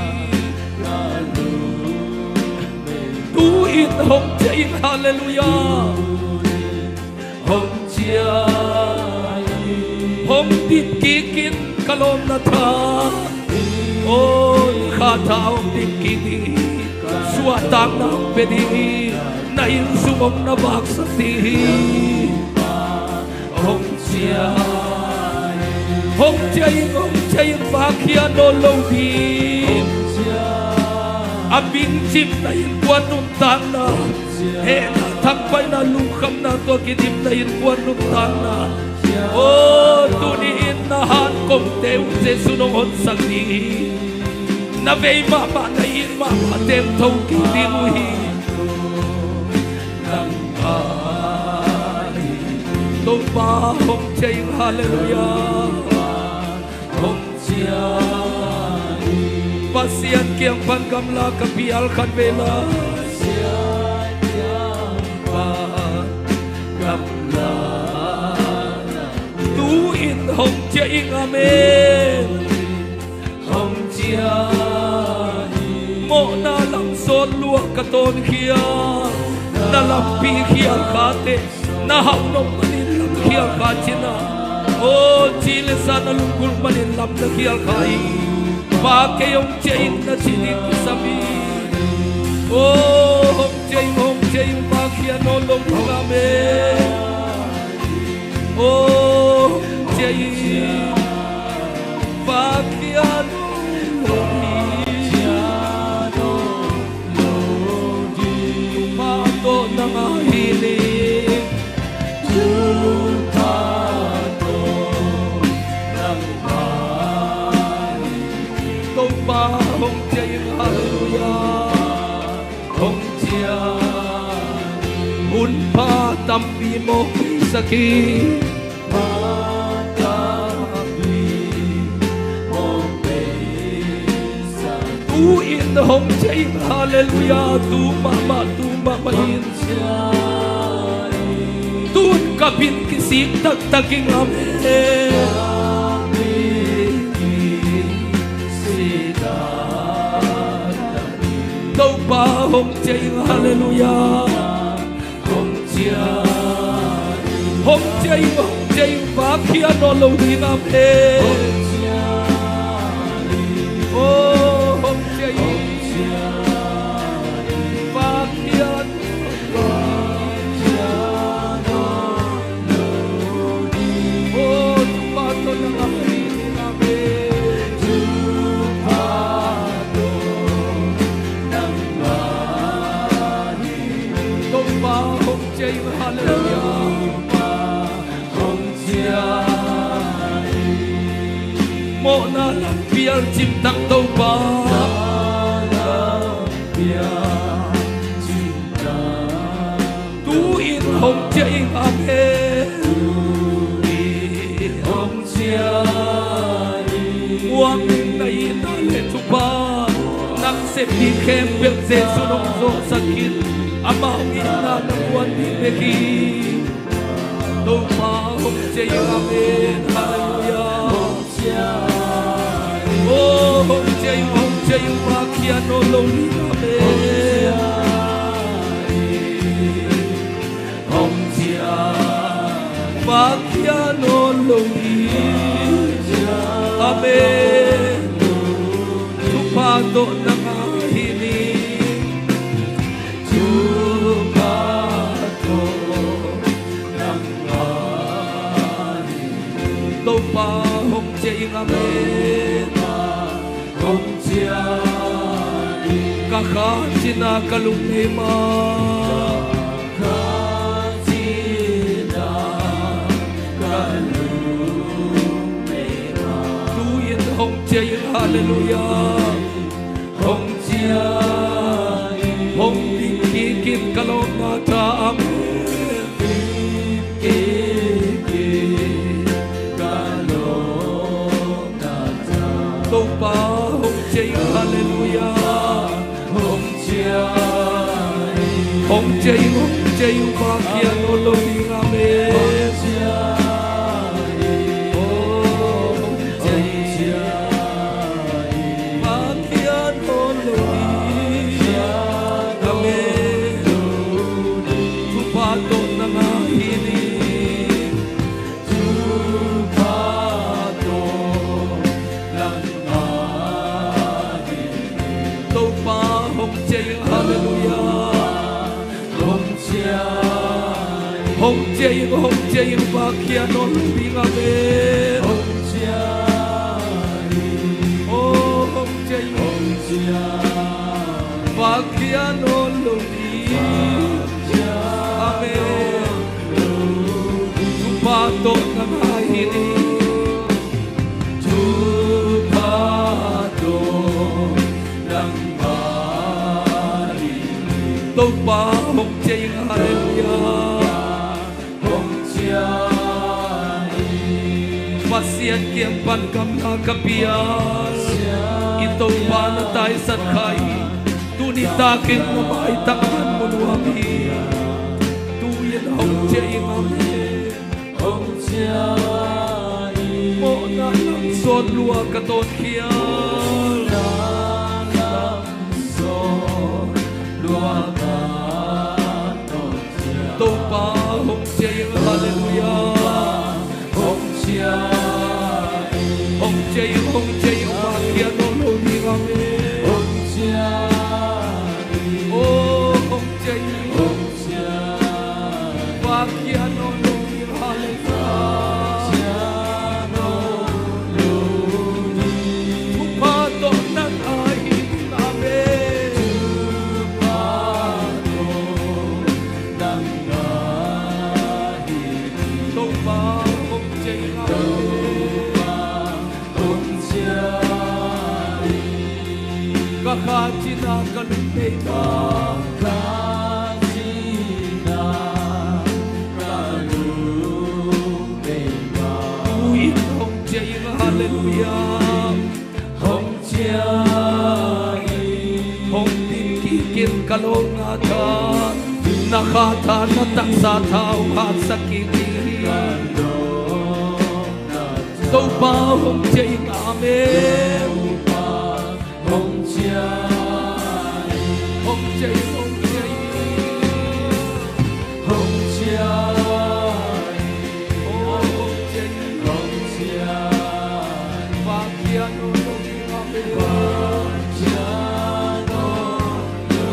Tu-in hong ciah ing, halleluiah. Hong ciah ing. Hong dim kik in ka lawmna tha. O, kha tha hong dim kik ding hi. Suahtakna hong pia ding hi. Na inn sung hong na vaksak ding hi. Hong ciah ing. Hong ciah ing, hong ciah ing, vak khia nawn lo ding. A ming cimna innkuan nuntakna, hehna, thangpaihna, lungkhamna tawh kidim na innkuan nuntakna. O, tuni in na han kongte uh Jesu in hong honsak ding hi. Na vei mahmah, na it mahmah teng tho kik ding uh hi. Topa hong ciah ing, halleluiah. Hong ciah ing. Pasian kiang pan gamla ka pial khat vei la. Pasian kiang pan gamla. Tu-in hong ciah ing, amen. Hong ciah ing. Mawhna lam sawt lua ka tawnkhia. Na lampi khial kha teh. Na hauh nop manin lam khial kha cihna. O, ci le sa na lunggulh manin lam na khial kha hi. Pa, kei hong ciah ing na cih ding kisam hi. O, hong ciah ing, hong ciah ing, Pa, khia nawn lo ding, amen. O, hong ciah ing, Pa, khia nawn lo ding. Thupha tawh nang a hi ning. Thupha tawh nang a hi ning. Topa hong ciah ing, halleluiah. Hong ciah ing. Hun pha tampi mawk peisak hi. Tu-in hong ciah ing, halleluiah, tu mahmah, tu mahmah in. Tu-in ka bin kisik taktak ing, amen. Topa hong ciah ing, halleluiah. Hong ciah ing, hong ciah ing, hong ciah ing, vak khia nawn lo ding, amen. O, hong ciah ing, vak khia nawn lo ding. O, Topa tawh nang a hi ning, amen. Topa hong ciah ing, halleluiah. Mawhna lampi a cimtak Topa. Tu-in hong ciah ing, amen. Muang in na itna le thupha, nang seppi khempeuh Jesu'n hong zawhsak in, amah hong itna na muan ding bek hi. Topa hong ciah ing, amen, halleluiah. O, hong ciah ing, hong ciah ing, vak khia nawn lo ding, amen. Hong ciah ing, vak khia nawn lo ding, amen. Thupha tawh nang a hi ning. Thupha tawh nang a hi ning. Topa hong ciah ing, amen. Hong ciah ing. Ka kha cihna ka lung nei mah. Ka kha cihna ka lung nei mah. Tu-in hong ciah ing, halleluiah. Hong ciah ing. Hong ding kik in ka lawpna tha, amen. Ding kik in ka lawpna tha. Topa hong ciah ing, halleluiah. Hong ciah ing. Hong ciah ing, hong ciah ing, vak khia nawn lo ding, amen. Hong ciah ing. O, hong ciah ing. Vak khia nawn lo ding, amen. Thupha tawh nang a hi ning. Thupha tawh nang a hi ning. Topa hong ciah ing, halleluiah. Hong ciah ing. Hong ciah ing, hong ciah ing, vak khia nawn lo ding, amen. Hong ciah ing. O, hong ciah ing. Hong ciah ing. Vak khia nawn lo ding, amen. Thupha tawh nang a hi ning. Thupha tawh nang a hi ning. Topa hong ciah ing, halleluiah. Hong ciah ing. Pasian kiang pan gamla ka pial. I Topa na taisan kha hi. Tuni takin na maitang a man mu nuam hi. Tu-in hong ciah ing, amen. Hong ciah ing. Mawhna lam sawt lua ka tawnkhial. Mawhna lam sawt lua ka tawnkhial. Topa hong ciah ing, halleluiah. Hong ciah ing, hong ciah ing, hong ciah ing, Pakia no lo ding, amen. Hong ciah ing, oh, hong ciah ing, hong ciah ing, Pakia no lo ding, halleluiah. Hong ciah no lo ding. Thupha tawh nang ahi ding, amen. Thupha tawh nang ahi ding. Topa hong ciah ing, amen. Topa hong ciah ing. Ka kha cina ka lungmei mah. Ka kha cina ka lungmei mah. Tu-in hong ciah ing, halleluiah. Hong ciah ing. Hong din kikin ka lawmna tha, na kha tha, na taksa tha hong hatsak kik ding hi. Topa hong ciah ing, amen. Hong ciah ing, hong ciah ing, hong ciah ing. Hong ciah ing, oh, hong ciah ing, hong ciah ing. Pakia no lo ding, amen. Pakia no lo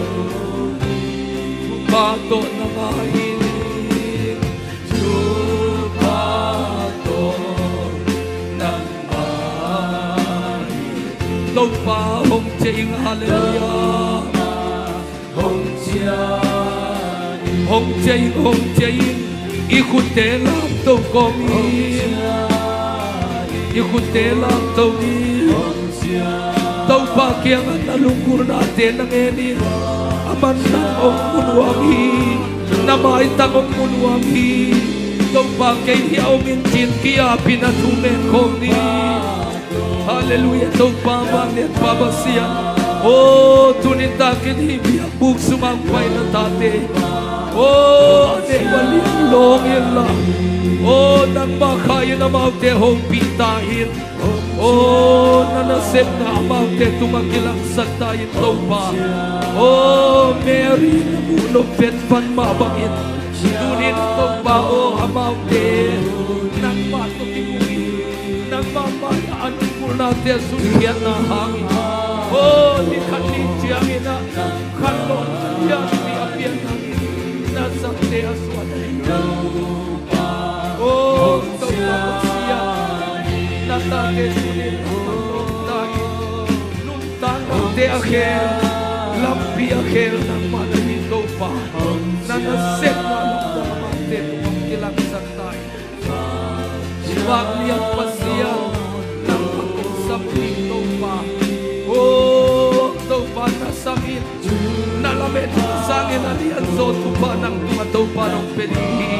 ding. Thupha tawh nang ahi ding. Thupha tawh nang ahi ding. Topa hong ciah ing, halleluiah. Hong ciah ing, hong ciah ing, hong ciah ing. I khutte lamto kawm in. I khutte lamto in. Topa kiangah na lunggulhnate na ngen in. Aman nang hong mu nuam hi. Na maitang hong mu nuam hi. Topa kei hiah om in ci-in ki-ap in a thu ngen khawm ni. Halleluiah, Topa vanglianpa Pasian. Oh, tuni takin hih biakbuk sungah hong pai na tate, oh, a neu a lian lawng inla, oh, nangmah kha in amaute hopih ta in. Oh, na nasepna amaute tungah kilangsak ta in, Topa. Oh, Mary na muh nop pen pan mah bangin, tuni-in Topa aw, amaute nangmah tawh kimu in, nangmah mai-ah a lunggulhnate a sunkhiatna hangin, aw, ni khat ni ciangin ah khanlawhna lianpi a pian hangin na zangte a suah in. Aw Topa Pasian, na tate tuni-in a khanlawh ta in, nuntaknate a khel, lampi a khel nangmah na hi, Topa. Na nasepna lamdang amaute tungah kilangsak ta in. Vanglian Pasian, nangmah kong sam ding, Topa. Aw Topa, na sam in, na lamet in, sangin a lianzaw thupha nang tungah Topa nong pia ding hi.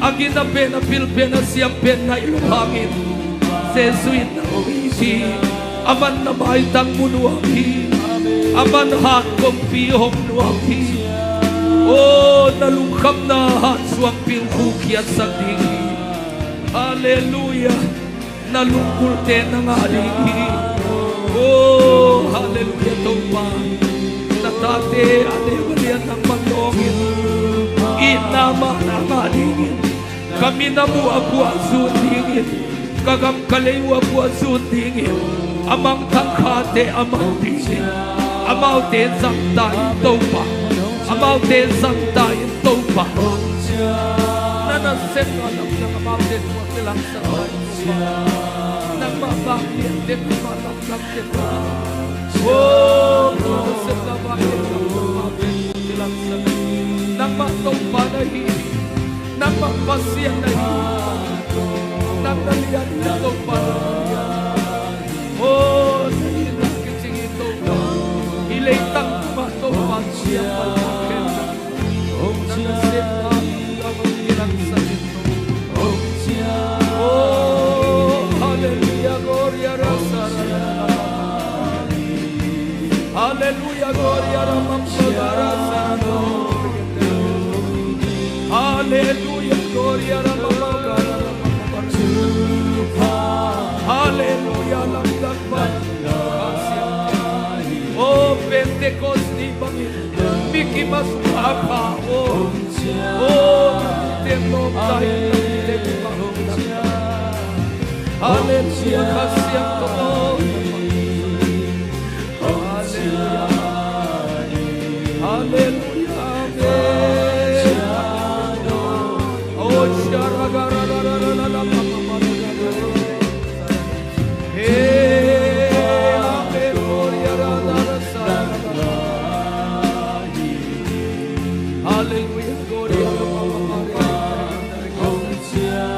A gina pen, a pil pen, a siam pen na hi lo hangin, Jesuh in nang hong it hi. Aman na maitang mu nuam hi. Aman hat kongpi hong nuam hi. Aw, na lungkhamna hat suangpi in khukhiatsak ding hi. Halleluiah. Na lungkulte na ngah ding hi. Aw, halleluiah, Topa. Na tate a neu a lian nangmah nawngin itna mah na ngah dingin, ka min a muh a phuah zun dingin, ka gam ka lei uh a phuah zun dingin, a mangthang khate a mang dingin, amaute zang ta in, Topa. Amaute zang ta in, Topa. Na nasepna lamdang amaute tungah kilangsak ta in, Topa. Nangmah vangliante, nangmah lamdangte tungah, aw, na nasepna vanglian lamdang amaute tungah kilangsak. Nangmah Topa na hi hi. Nangmah Pasian na hi. Nang na lian hi, Topa, nang na lian hi. Aw, na hihna kicing hi, Topa. Hih leitang tungah, Topa, siam palpal khen. Nang nasepna lamdang kilangsak in, Topa. Aw, halleluiah, gloria, rasa, rasa. Halleluiah, lamdang bang. O Pentecost ni bangin mi kimat kha kha. O, o, teng lawm ta hi. Halleluiah, Kha Siangtho. Halleluiah. Halleluiah. Amen. Oh, sharagararararara. Hey, amen. Gloria, rarara, sarara. Halleluiah. Gloria, rarara.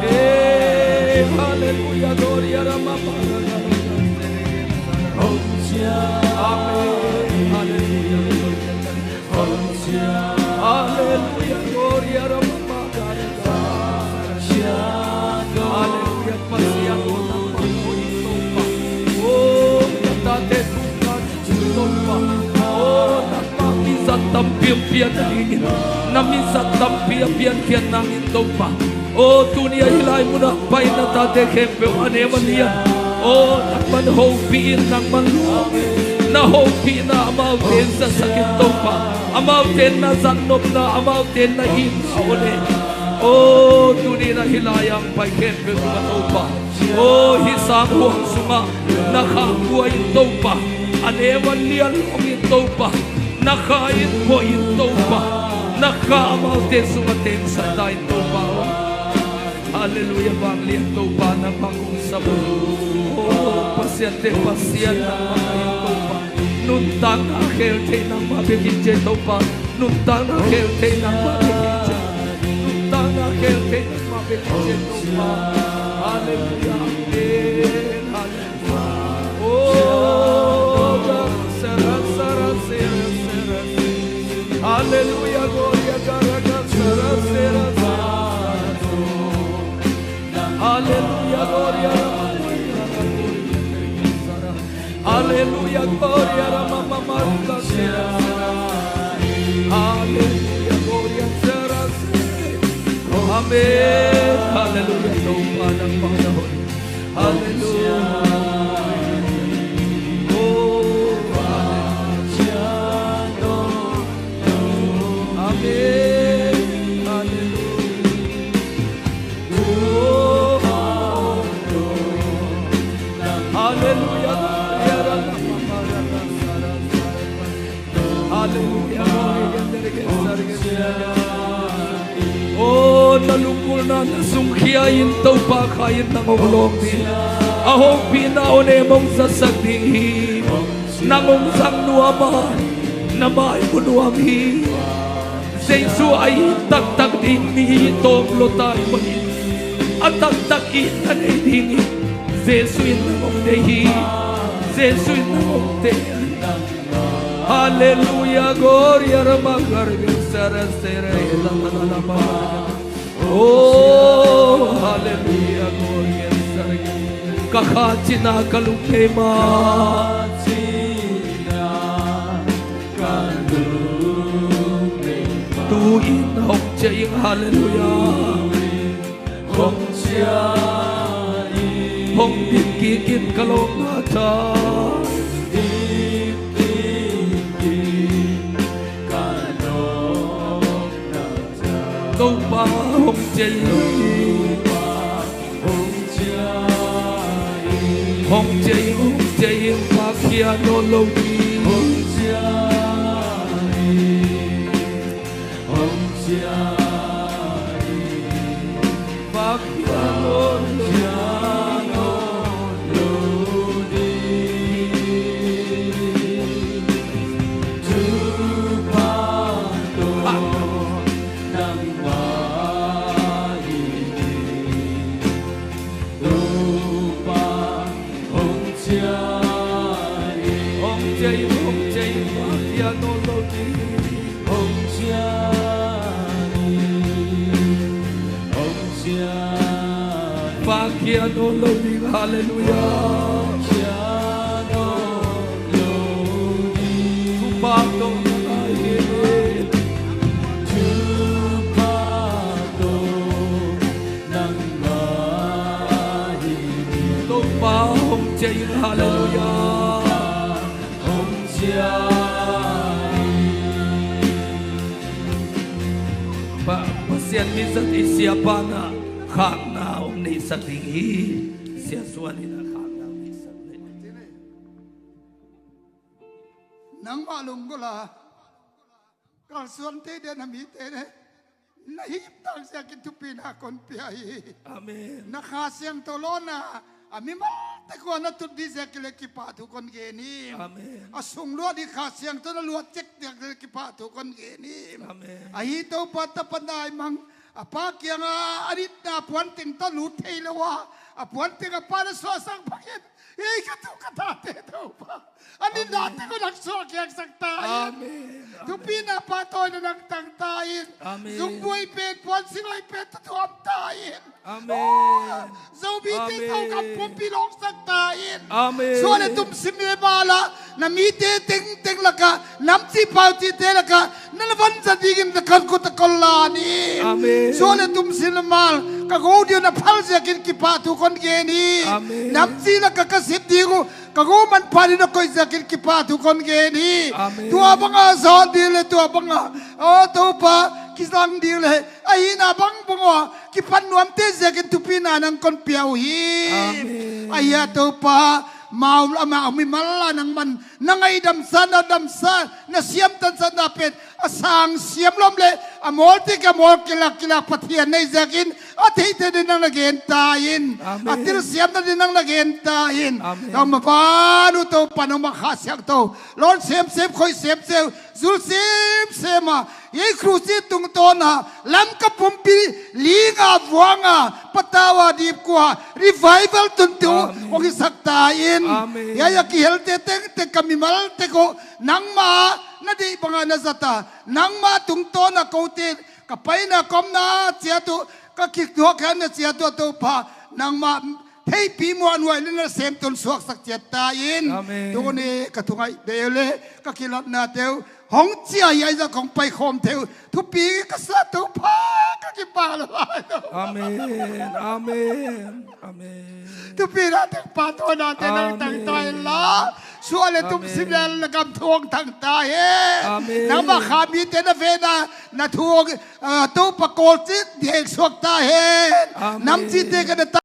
Hey, hallelujah, gloria, Rama. Amen. Hallelujah. Hallelujah, gloria, Rama. Hallelujah, Pasian, oh, na pang, oh, i Topa. Oh, na tate, Topa. Oh, nangmah mizat tampi hong pian nadingin, na mizat tampi a piankhiat nangin Topa. O, tuni a hih lai munah pai na tate khempeuh a neu a lian, o, nangman hopih in, nangman lawm in, na hopihna amaute in zasak in Topa. Amaute in na zatnopna, amaute in na itna, o ne. O, tuni na hih lai-a hong pai khempeuh tungah Topa, o, hih sang huang sungah na kha buai in Topa, a neu a lian lawng in Topa, na kha in buai in Topa, na kha amaute sungah tengsak ta in Topa. Halleluiah, vanglian Topa, nangmah kong sam. O, pasiante Pasian nangmah in Topa. Nuntakna khel thei nangmah bek in ci Topa. Nuntakna khel thei nangmah bek in ci. Nuntakna khel thei nangmah bek in ci Topa. Halleluiah, amen. Halleluiah. Oh, sara, sara, sara, sara. Halleluiah, gloria, sara, sara, sara. Halleluiah, gloria. Halleluiah, gloria, Rama, Mama, Rama, Sera, Sera. Halleluiah, gloria, Sera, Sera. Amen. Halleluiah, Topa nangmah na hoih. Halleluiah. Oh, halleluiah. Amen. Halleluiah. Halleluiah. Halleluiah. O, na lunggulhna na sungkhia in Topa kha in nang hong lawm in. A hopihna o ne mong zasak ding hi. Nang hong zang nuam a, na mai mu nuam hi. Jesu a it taktak ding mi hi tawm lo tai mah hi. A taktak itna nei ding hi. Jesu in nang hong deih hi. Jesu in nang hong deih hi. Halleluiah, gloria, rama, garga, sara, sere, la, la, la, la, ma. Oh, halleluiah, gloria, sara. Ka kha cihna ka lung nei ma. Tu-in hong ciah ing, halleluiah. Hong ciah ing. Hong dik kik in ka lawmna tha. Dik kik in ka lawmna tha. Topa hong ciah ing. Hong ciah ing, hong ciah ing, hong ciah ing, vakkhia nawn lo ding. Hong ciah ing, hong ciah ing, vakkhia nawn lo ding. Topa tawh nangmah hi ding. Topa hong ciah ing. Hong ciah ing, hong ciah ing, vakkhia nawn lo ding. Hong ciah ing, hong ciah ing. Vakkhia nawn lo ding, halleluiah. Hong ciah nawn lo ding. Topa tawh nangmah hi ding. Topa tawh Hong cia in, halleluiah. Hong cia in. Pa, Pasian mi zat i siapa in ah khakna hong neihsak ding hi. Sia Suan in ah khakna hong neihsak ding hi. Nangmah lunggulh a kalsuan thei den a mite ne na hip tak ziakin thupina kon pia hi. Amen. Na Kha Siangtho lawnna a mimal tek uh a na tut ding ziakin le kipahthu kon gen hi. Amen. A sung luat ding Kha Siangtho na luat cek ziakin le kipahthu kon gen hi. Amen. Ahi Topa, tapa nai mang a pa kiangah a nitna puanteng tawh lut thei lo a, a puanteng a pa na suahsak bangin ei ka tu ka tate Topa, a nitna teng uh nang suahkhiatsak ta in. Amen. Amen. Thupina pahtawina nang tang ta in. Amen. Zungbuai pen, puansilh hoih pen tawh thuam ta in. Amen. Zomite tawh gam pumpi lawngsak ta in. Amen. Suah le tum, sim le mal ah na mite tengteng lakah, namci paucite lakah na vanzat dingin na kan khut a kon la ni. Amen. Suah le tum, sim le mal ka go ding uh na phal ziakin kipahthu kon gen hi. Amen. Namci lakah ka sep ding uh ka go manpha ding na koih ziakin kipahthu kon gen hi. Amen. Tua banga zawh ding le tua banga, aw Topa, kizang ding le a hihna bangbang uh a kipan nuamte ziakin thupina nang kon pia uh hi. Amen. Ahi a Topa, mau amau mimal a nangman na ngaihdamsa, na damsa, na siamtansatna pen a sang siam lom le a mawlte ka mawl kilak kilak Pathian na hi ziakin a theihtheih ding nang na gen ta in. Amen. A telsiam nading nang na gen ta in. Amen. Nangma van uh Topa, nangma Kha Siangtho lawn semsem, khoih semsem, zul semsem a, ei kruci tungtawn a Lamka pumpi linga vuanga patau a dipkua revival tuntu, amen, hong hisak ta in. Amen. Ei a kihelte tengteng ka mimal tek uh nangma na deih banga na zat a, nangma tungtawn a kote ka paina ka omna ciat uh, ka kituahkhiatna ciat uh a Topa, nangmah theihpih muahnuai le na semtun suaksak ciat ta in. Amen. Tuni ka thungaih deuh le ka kilatnate uh hong ciah hi a, i zat hong paikhawmte uh thupi ka sa Topa, ka kipak lai lo. Amen. Amen. Amen. Thupina teng, pahtawina teng nang tang ta in la. Amen. Suah le tum, amen, sim le na gam thu hong tang ta hen. Amen. Nangmah Kha mite na vena na thu hong, ah, Topa kawlcip ding suak ta hen. Amen. Namcite ka na